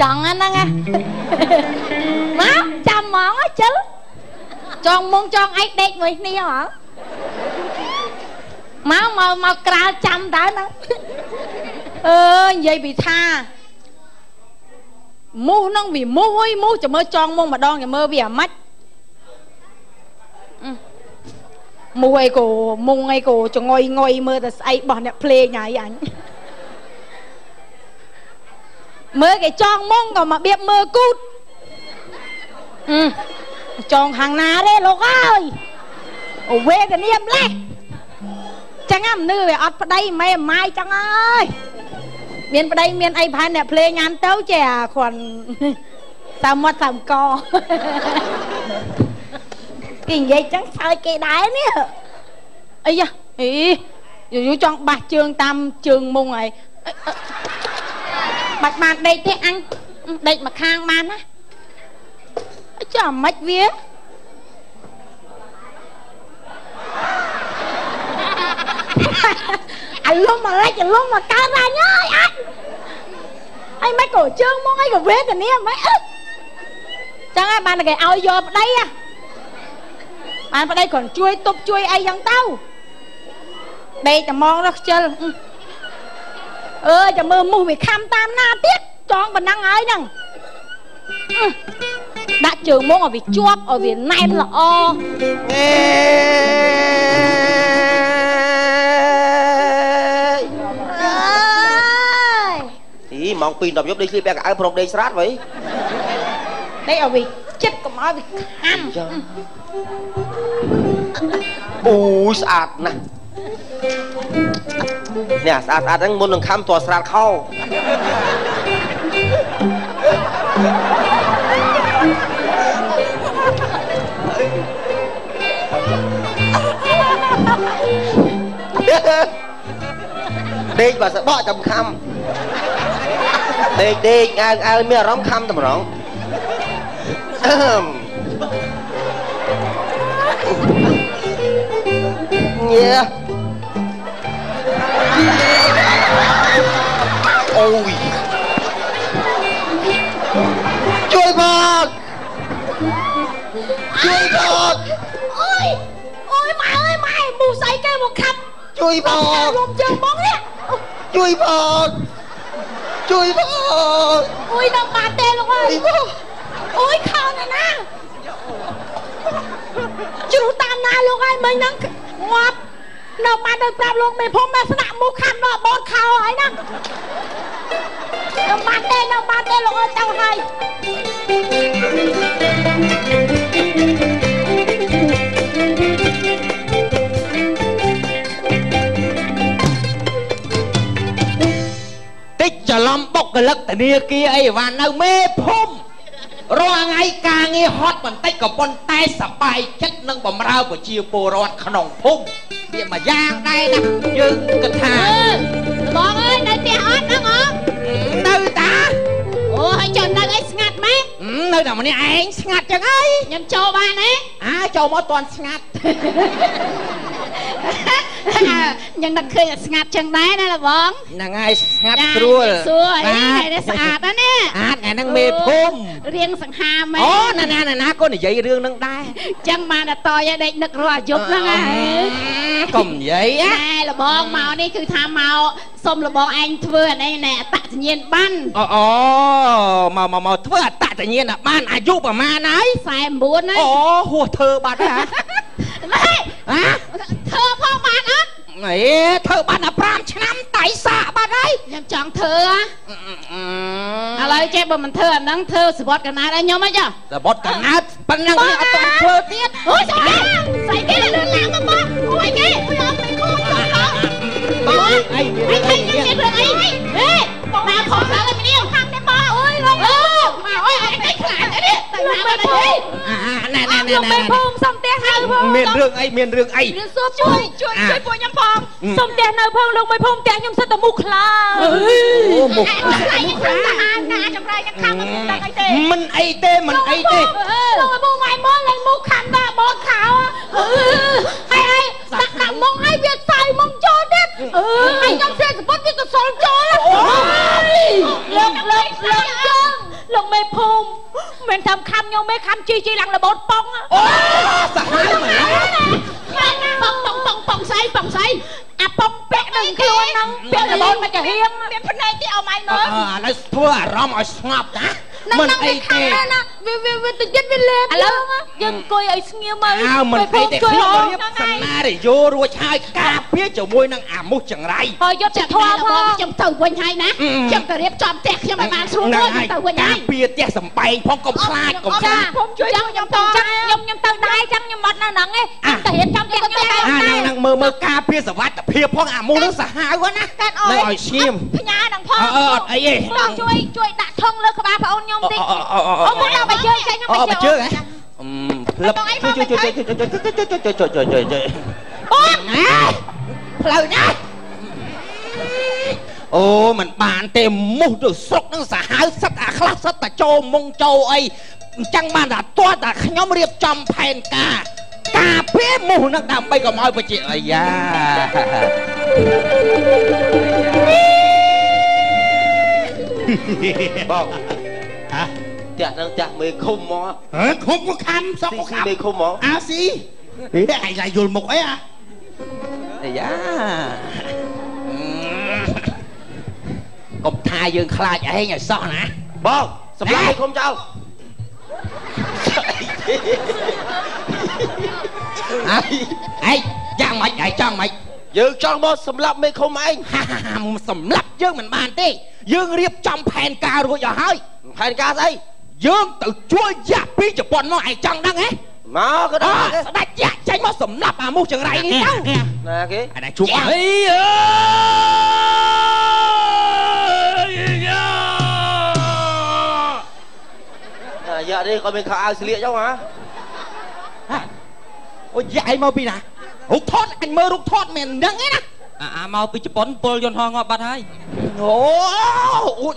ចង់ហ្នឹងណាមកចាំហ្មងជិលចង់មុងចង់ឯងដេកមួយគ្នាហ្មងមកមកមកក្រាលចាំតើណាអើនិយាយពីថាមូសហ្នឹងវាមូសអុយមូសចាំមើលចង់មុងម្ដងចាំមើលវាអាម៉េចមូសអីក៏មុងអីក៏ចងុយងុយមើលតែស្អីបោះអ្នកភ្លេងហើយអញមើលគេចងមុងក៏មកបៀបមើលគូតចងខាងណាទេលោកអើយអូវេទនាម្លេះចឹងមនុស្សវាអត់ប្តីម៉ែម៉ាយចឹងអើយមានប្តីមានអីផែនអ្នកភ្លេងអានទៅចេះគ្រាន់សើមាត់សើមកគេនិយាយចឹងសើចគេដែរនេះអីយ៉ាអីយូរចង់បាសជើងតាមជើងមុងហើយបាច់បានដេកទេអញដេកមកខាងបានណាចាំមិនវាអាលុំមកលិចអាលុំមកកើតអញអើយអញអីមិនក៏ជើងមកអីក៏វេទនាមិនចឹងហើយបានគេឲ្យយកប្តីហ៎បានប្តីគ្រាន់ជួយទប់ជួយអីចឹងទៅដេកតែម៉ងនោះខ្ជិលអើចាំមើលមូសវាខំតាមណាទៀតចងប៉ុណ្ណឹងហើយហ្នឹងដាក់ជើងមកឲ្យវាជាប់ឲ្យវាណែនល្អអីម៉ោង2 10យប់ដេកស្លៀកពាក់កៅអៅព្រមដេកស្រាតវ៉ៃដេកឲ្យវាចិត្តកុំឲ្យវាខំអូយស្អាតណាស់នេះស្អាតស្អាតហ្នឹងមុននឹងខំតស្រាតខោដេកបើសបកចាំខំដេកដេកអើអើមានអារម្មណ៍ខំតម្រងញ៉ាអូយជួយបងជួយបងអូយអូយម៉ែអើយម៉ែមូស្អីគេមកខាប់ជួយបងលំជើងបងនេះជួយបងជួយបងអូយដល់បានទេលោកអើយអូយខោណាណាជ្រុះតាមណាលោកអើយមិញហ្នឹងងាប់នៅបានទៅប្រាប់លោកមេភូមិមកស្នាក់មូខាំដល់បូតខោហើយណានៅបានទេនៅបានទេលោកអើយទៅហើយតិចច្រឡំបុគ្គលិកធនាគារអីវ៉ាន់នៅមេភូមិរាល់ថ្ងៃការងារហត់បន្តិចក៏ប៉ុន្តែសប្បាយចិត្តនឹងបំរើប្រជាពលរដ្ឋក្នុងភូមិវាមួយយ៉ាងដែរណាយើងគិតថាបងអើយនៅផ្ទះអ អត់ហ្នឹងអនៅតាអូហើយចុះនៅអីស្ងាត់ម៉េចនៅតែម្នាក់ឯងស្ងាត់ចឹងហើយខ្ញុំចូលបានទេអើចូលមកតន់ស្ងាត់ខ្ញុំនឹកឃើញស្ងាត់ចឹងដែរណាលបងហ្នឹងហើយស្ងាត់ស្រួលសួរអីថ្ងៃនេះស្អាតណាស់នេះអាតថ្ងៃហ្នឹងមេភូមិរៀងសង្ហាមែនអូណាណាណាក៏និយាយរឿងហ្នឹងដែរចឹងបានតែតយឲ្យដេកនឹករាល់យប់ហ្នឹងកុំនិយាយណែលបងមកនេះគឺថាមកសុំលបងឯងធ្វើអានេះណែអត្តសញ្ញាណប័ណ្ណអូមកមកមកធ្វើអត្តសញ្ញាណប័ណ្ណអាយុប្រហែលហើយ49ហើយអូហួសធ្វើបាត់ហ៎ណែហ៎ធ្វើផងបានអត់អេធ្វើបានតែ5ឆ្នាំតៃសាកបាត់ហើយខ្ញុំចង់ធ្វើឥឡូវចេះបើមិនធ្វើអាហ្នឹងធ្វើសវត្តកណើតឲ្យខ្ញុំហ៎ចុះសវត្តកណើតប៉ុណ្ណឹងនេះអត់ទាន់ធ្វើទៀតអូយស្អីគេស្អីគេលឿនឡើងមកបងអូយគេមកមិនខូចចុះបងបងអីអីមានរឿងអីហេបងមកខំឡើងឲ្យគ្នាខាងនេះបងអូយលោកមកអូយអត់គេខ្លាចទេទៅណាមកទេណែណែណែណែភូមិសុំផ្ទះនៅផងមានរឿងអីមានរឿងអីរឿងសួរជួយជួយជួយពួកខ្ញុំផងសុំផ្ទះនៅផងលោកមួយភូមិផ្ទះខ្ញុំសិតតែមូសខ្លាអូមូសខ្លាមូសខ្លាណាចម្រៃខ្ញុំខំមិនដឹងអីទេមិនអីទេមិនអីទេលោកមួយភូមិឲ្យមកឡើងមូសខំដល់បោខោហើយហើយដាក់ដាក់មុងឲ្យវាសៃមុងចូលទៀតហើយខ្ញុំសេសពុតវាក៏សុលចូលអូលោកលោកលោកជើងលោកមេភូមិមិនធ្វើខំខ្ញុំទេខំជីជីឡើងរបូតប៉ុងអូសាហាវមែនប៉ុងប៉ុងប៉ុងប៉ុងស្អីប៉ុងស្អីអាប៉ុងពាក់នឹងខ្លួនហ្នឹងពាក់របូតមកចាហៀងមានភ្នែកទេអមឯងមើលឥឡូវធ្វើអារម្មណ៍ឲ្យស្ងប់ណាមិនអីទេណាវាវាវាទៅចិត្តវាលេបឥឡូវយើងអង្គុយឲ្យស្ងៀមមកអើមិនអីទេខ្ញុំរៀបសណារីយោរួចហើយការពារជាមួយនឹងអាមុះចង្រៃហើយយកទៅធွာផងខ្ញុំទៅវិញហើយណាខ្ញុំទៅរៀបចំផ្ទះខ្ញុំឲ្យបានស្រួលខ្ញុំទៅវិញហើយការពារផ្ទះសំបែងផងកុំខ្លាចកុំខ្លាចខ្ញុំជួយខ្ញុំទៅចាំខ្ញុំទៅដែរចាំខ្ញុំអត់នៅហ្នឹងទេខ្ញុំទៅរៀបចំផ្ទះខ្ញុំទៅអាហ្នឹងមើលមើលការពារសុវត្ថិភាពផងអាមុះហ្នឹងសាហាវណានឹងឲ្យស្ងៀមផ្ញើនឹងផងអត់អីទេជួយជួយដាក់ធុងលើក្បាលប្អូនខ្ញុំតិចអូមុនដល់បើជើងចេញខ្ញុំបើជើងហ៎ផ្លឹបជួយជួយជួយជួយជួយជួយជួយជួយជួយបងណាផ្លូវណាអូមិនបានទេមុះទៅស្រុកនឹងសាហាវសិតអាខ្លះសិតតែចូលមុងចូលអីអញ្ចឹងបានតែទាល់តែខ្ញុំរៀបចំផែនការការពារមុះនឹងដើម្បីកុំឲ្យប្រជាអាយ៉ាបងហ៎ផ្ទះហ្នឹងផ្ទះមេឃុំហ្មងហ៎ឃុំក៏ខំសក់ក៏ខំមេឃុំហ្មងអាស៊ីហេឯងឡាយយល់មុខអីអាអាយ៉ាកុំថាយើងខ្លាចឯងឲ្យសោះណាបងសម្លាប់មេឃុំចោលឯងយ៉ាងម៉េចឯងចង់ម៉េចយើងចង់មកសម្លាប់មេឃុំឯងសម្លាប់យើងមិនបានទេយើងរៀបចំផែនការរួចអស់ហើយផែនការស្អីយើងទៅជួលយ៉ាក់ពីជប៉ុនមកឯងចង់ដឹងហ៎មកក៏ដល់ស្ដាច់យ៉ាក់ចេញមកសម្លាប់អាមុះចង្រៃនេះទៅណាគេអានេះជួបអីអើយយ៉ាក់នេះគាត់មានខោអាវស្លៀកចុះហ៎អូយ៉ាក់ឯងមកពីណារូបថតអញមើលរូបថតមិនដឹងទេណាអាមកពីជប៉ុនពលយន្តហោះងាប់បាត់ហើយអូ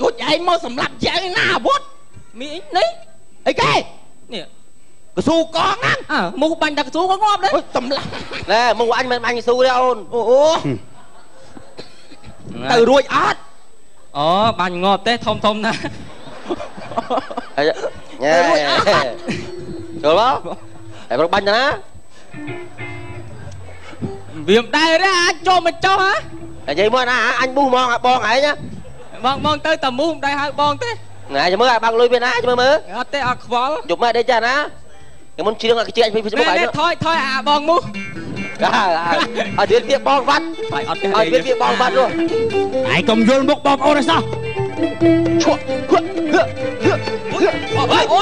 អូយឯងមកសម្លាប់យ៉ាងណាអាវុធមានអីនេះអីគេនេះកស៊ូកងហ្នឹងអើមូសបាញ់តែកស៊ូក៏ងាប់ដែរអូសម្លាប់ណែមូសអញមិនបាញ់កស៊ូទេអូនអូទៅរួចអត់អូបាញ់ងាប់ទេធំធំណាស់ញ៉ែចូលមកតែប្របាញ់ណាវាមិនដែរទេអាចចូលមកចុះហ៎និយាយមកណាអញប៊ូហ្មងអាបងឯងណាបងបងទៅតែមូសមិនដែរហៅបងទេណាចាំមើលអាបាំងលុយវាណាចាំមើលអត់ទេអត់ខ្វល់យប់មកដេកចាណាខ្ញុំមុនជ្រៀងអាខ្ជិះអញពីមុខឯងថយថយអាបងមូសអើទៀតវាបងវ៉ាត់ថយអត់ទេឲ្យវាបងវ៉ាត់នោះឯងកុំយល់មុខបងប្អូនឯសោះឈក់ហឺហឺហឺអូ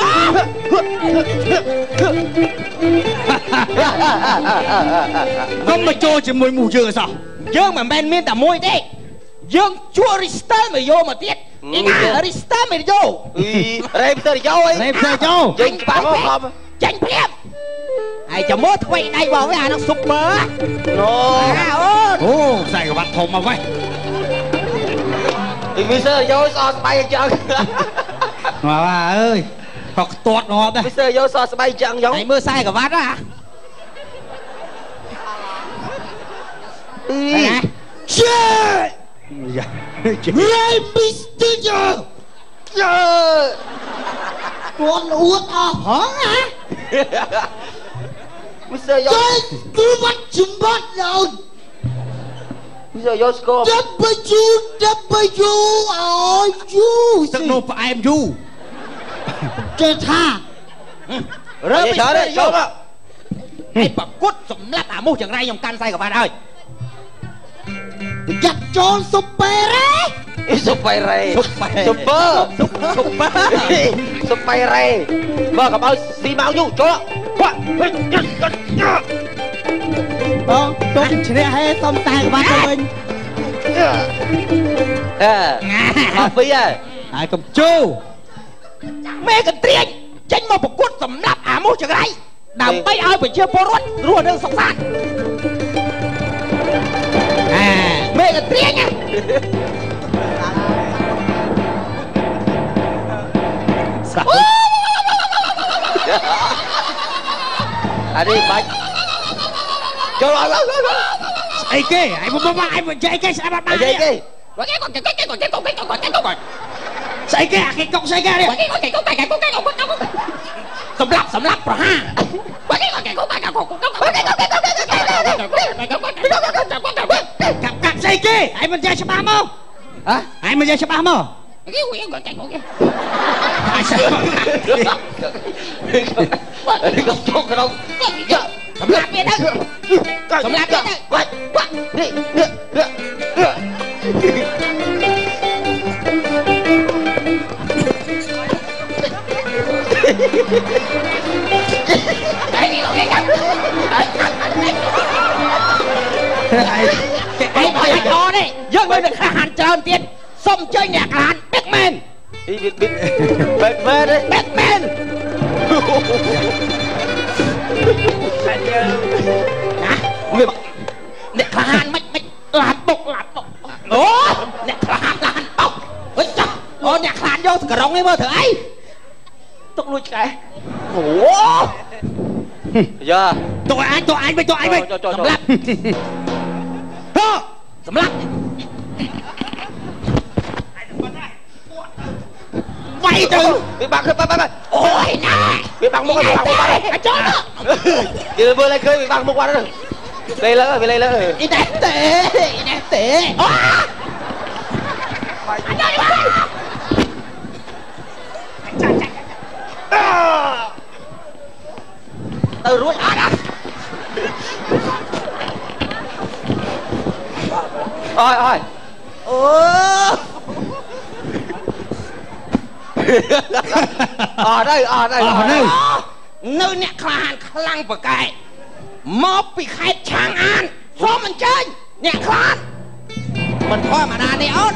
កុំមកចូលជាមួយមូសយើងឯសោះយើងមិនមែនមានតែមួយទេយើងជួរីស្ទ័រមកយកមកទៀតអីណារីស្ទ័រមកយករេបទៅយកអីរេបទៅយកចេញបាក់មកចេញភ្លាមហើយចាំមើលថ្មីដៃបងវិញអានោះស៊ុបមើលអូអូអូខ្សែក្រវ៉ាត់ធំមកវិញ ពីសើយោសស្បៃចឹង មកអើយហកទាត់ងាប់ដែរពីសើយោសស្បៃចឹងយ៉ងឯងមើលខ្សែក្រវ៉ាត់ហ៎ អីជេយ៉ារេមីស្ទីយ៉ូយើគាត់អួតអស់ផងហ៎មីសើយោគឺវត្តជំបាត់ដល់មីសើយោស្គម W W អើយយូទឹកនោះផ្អែមយូចេះថារើពីច្រើនចូលមកឯប្រគុតសម្លាប់អាមូសចង្រៃខ្ញុំកាន់ខ្សែក្រវ៉ាត់ឲ្យប្រយ័ត្នចូលស៊ុបពេរ៉េស៊ុបពេរ៉េស៊ុបពេស៊ុបពើស៊ុបពើស៊ុបពេរ៉េបើកុំឲ្យស៊ីម៉ៅយូចូល បងទុំឈ្នះហេសុំតែក្បាត់ទៅវិញ អើអស់ពីហើយហើយកុំជូមេកន្ត្រៀងចេញមកប្រកួតសម្លាប់អាមូសចង្រៃដើម្បីឲ្យប្រជាពលរដ្ឋរស់នៅសុខសាន្តអាមេកន្ត្រៀង អានេះបាច់ចូលអត់ ស្អីគេឯងមកមកឯងនិយាយគេស្អីបាត់បាន និយាយគេ ស្អីគេអាគេកុកស្អីគេនេះ សម្លាប់សម្លាប់ប្រហា កាប់កាប់ស្អីគេឯងមិននិយាយច្បាស់មក ហ៎ ឯងមិននិយាយច្បាស់មក កុំចូលក្នុង សម្លាប់វាទៅសម្លាប់វាទៅ បាច់បាច់នេះនេះ ឯងអត់អត់ទេយើងនៅក្លាហានច្រើនទៀតសូមអញ្ជើញអ្នកក្លាហាន Big Man អី Big Big Man Big Man ណាវាអ្នកក្លាហានមិនមិនឡានបុកឡានបុកអូអ្នកក្លាហានឡានបុកអុយចាស់អូអ្នកក្លាហានយកសក្រុងនេះមើលធ្វើអីទុកលួចឆ្កែអូយ៉ាទុកឲ្យអញទុកអញវិញទុកអញវិញ សម្លាប់ហ៎សម្លាប់ វាយទៅ វាបាក់បាក់បាក់ អូយណា វាបាក់មុខវាបាក់មុខបាត់ អាចចូល គេមើលឲ្យឃើញវាបាក់មុខបាត់ទៅលេលើវាលេលើ អ៊ីណែទេអ៊ីណែទេអូអញដល់ចាចា ទៅរួចអត់អើយអើយ អូ អត់ហើយអត់ហើយ អត់ហើយ នៅអ្នកក្លាហានខ្លាំងប្រកែមកពីខេត្តឆាងអានសូមអញ្ជើញអ្នកក្លាហានមិនធម្មតាទេអូន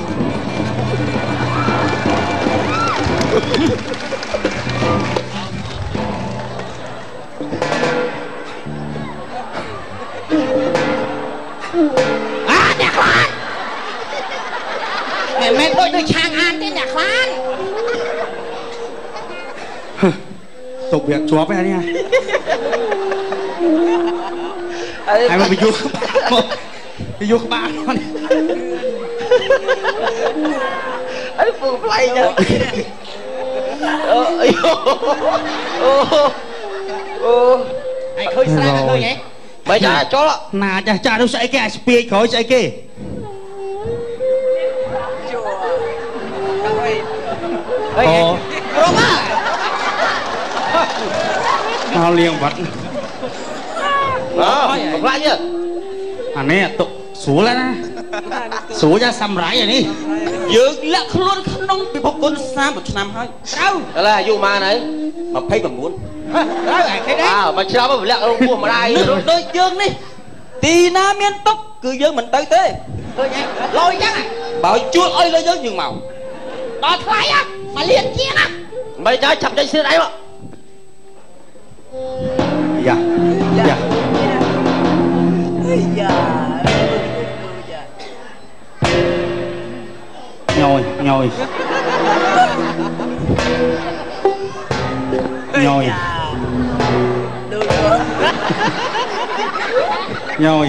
អាអ្នកក្លាហានមិនមែនដូចដូចឆាងអានទេអ្នកក្លាហាន ទុកវាជាប់ឯនេះហើយមកពីយុពីយុក្បាល អីពូប្លែកចឹងអូអូអូ ឯងឃើញស្រាប់ឃើញហ៎ បើចាចូល ណាចាចានោះស្អីគេអាស្ពាយក្រោយស្អីគេ អូរំ មកលៀងបាត់ អើខ្លាចទេ អានេះទុកស្រួលណាស្រួលចាសាំរ៉ៃអានេះ យើងលាក់ខ្លួនក្នុងពិភពគុណ30ឆ្នាំហើយ ត្រូវ ឥឡូវអាយុប៉ុន្មានហើយ 29 ត្រូវឯគេដែរ អើមួយឆ្នាំមកលាក់ក្នុងពោះម្ដាយ ដូចយើងនេះទីណាមានទុកគឺយើងមិនទៅទេ ឃើញឯងលយចឹង បើជួលអុយលើយើងយើងមក ដល់ថ្លៃហ៎មួយលានជាងហ៎ មិនចាចាប់ចេញស្នៀតឯងមក យ៉ាយ៉ា យ៉ា ញយ ញយញយញយ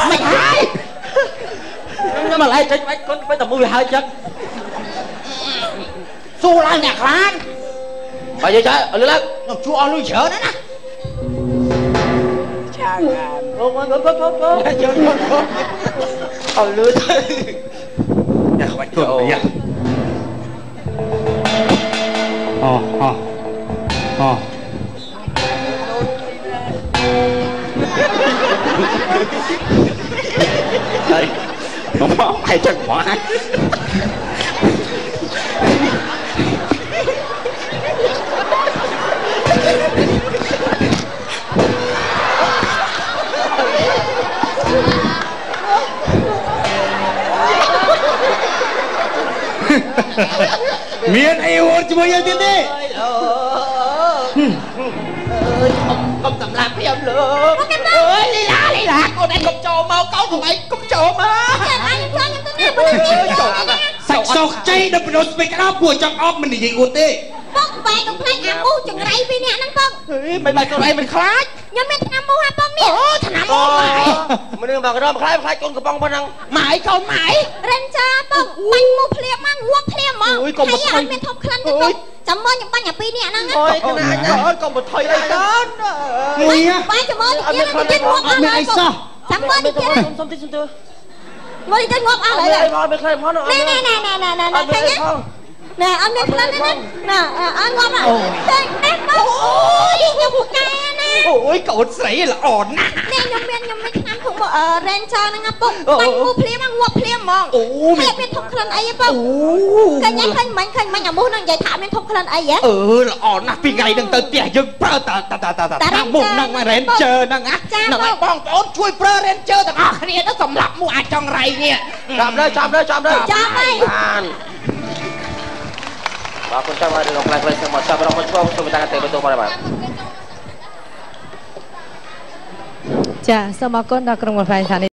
មិនហើយខ្ញុំមកឡែកចេញបាច់កូនទៅតែមួយហើយចឹងស៊ូឡើងអ្នកខ្លានបើយាយចើលឺឡើងខ្ញុំជួអស់លុយច្រើនណាស់ណាឆាកាអូមកកូនកូនកូនជើងកូនកូនអត់លឺទៅយ៉ាខ្វាច់កូនយ៉ាអូអូអូហើយមកហើយចឹងហ្មង មានអីអួតជាមួយយើងទៀតទេអើយកុំសម្លាប់ខ្ញុំលោកអើយលីឡាលីឡាកូនឯងកុំចូលមកកូនកុំឯងកុំចូលមកអញចូលខ្ញុំទៅណាបើចូលសាច់សោកចៃដល់បដោស្ពេកក្តៅពួកចង់អបមិននិយាយអួតទេ ពុកបែកកុំខ្លាចអាមូសចង្រៃពីរនាក់ហ្នឹងពុកមិនបែកកូនឯងមិនខ្លាចខ្ញុំមានថ្នាំមូសហ่าពុកនេះអូថ្នាំមូសមនុស្សមកក្រមខ្លាចខ្លាចកូនកំប៉ុងប៉ុណ្ណឹងម៉ែកូនម៉ែរេនចាពុកបាញ់មូសភ្លាមមកងាប់ភ្លាមហ្មងអូយកុំអត់មានធំក្លិនទេពុកចាំមើលខ្ញុំបាញ់អាពីរនាក់ហ្នឹងអូយកណាច់អូយកុំបន្ថយអីកូនមួយបាញ់ចាំមើលទៀតទៀតងាប់អស់មានអីសោះចាំមើលទៀតសុំតិចសុំទៅមើលទៅងាប់អស់ហើយអត់មានខ្លាចផងណែណែណែណែណែណែឃើញទេណែអត់មានក្លិនទេណាណែអត់ងាប់ទេណែបងអូយខ្ញុំពូកែណា អូយកូនស្រីល្អណាស់ ណែខ្ញុំមានខ្ញុំមានឆ្នាំធំមក Ranger ហ្នឹងណាពុកបាញ់មូភ្លាមងាប់ភ្លាមហ្មង អូ មានមានធំក្លិនអីទេពុកឃើញឃើញមិញឃើញមិញអាមូសហ្នឹងនិយាយថាមានធំក្លិនអីហ៎ អឺល្អណាស់ពីថ្ងៃហ្នឹងទៅផ្ទះយើងប្រើតាតាតាតាតាមមុខហ្នឹង Ranger ហ្នឹងណាហ្នឹងឲ្យបងប្អូនជួយប្រើ Ranger ទាំងអស់គ្នាទៅសម្រាប់មួអាចង់រៃនេះ ចាំទៅចាំទៅចាំទៅ ចាំហើយ បានបាទគុណចាំឲ្យរឿងផ្លែផ្លែមកចាប់រងមកឆ្លងសូមតាទៅបន្ទោមកបាទ ចាសូមអរគុណដល់ក្រុមការផ្សាយស្ថានីយ៍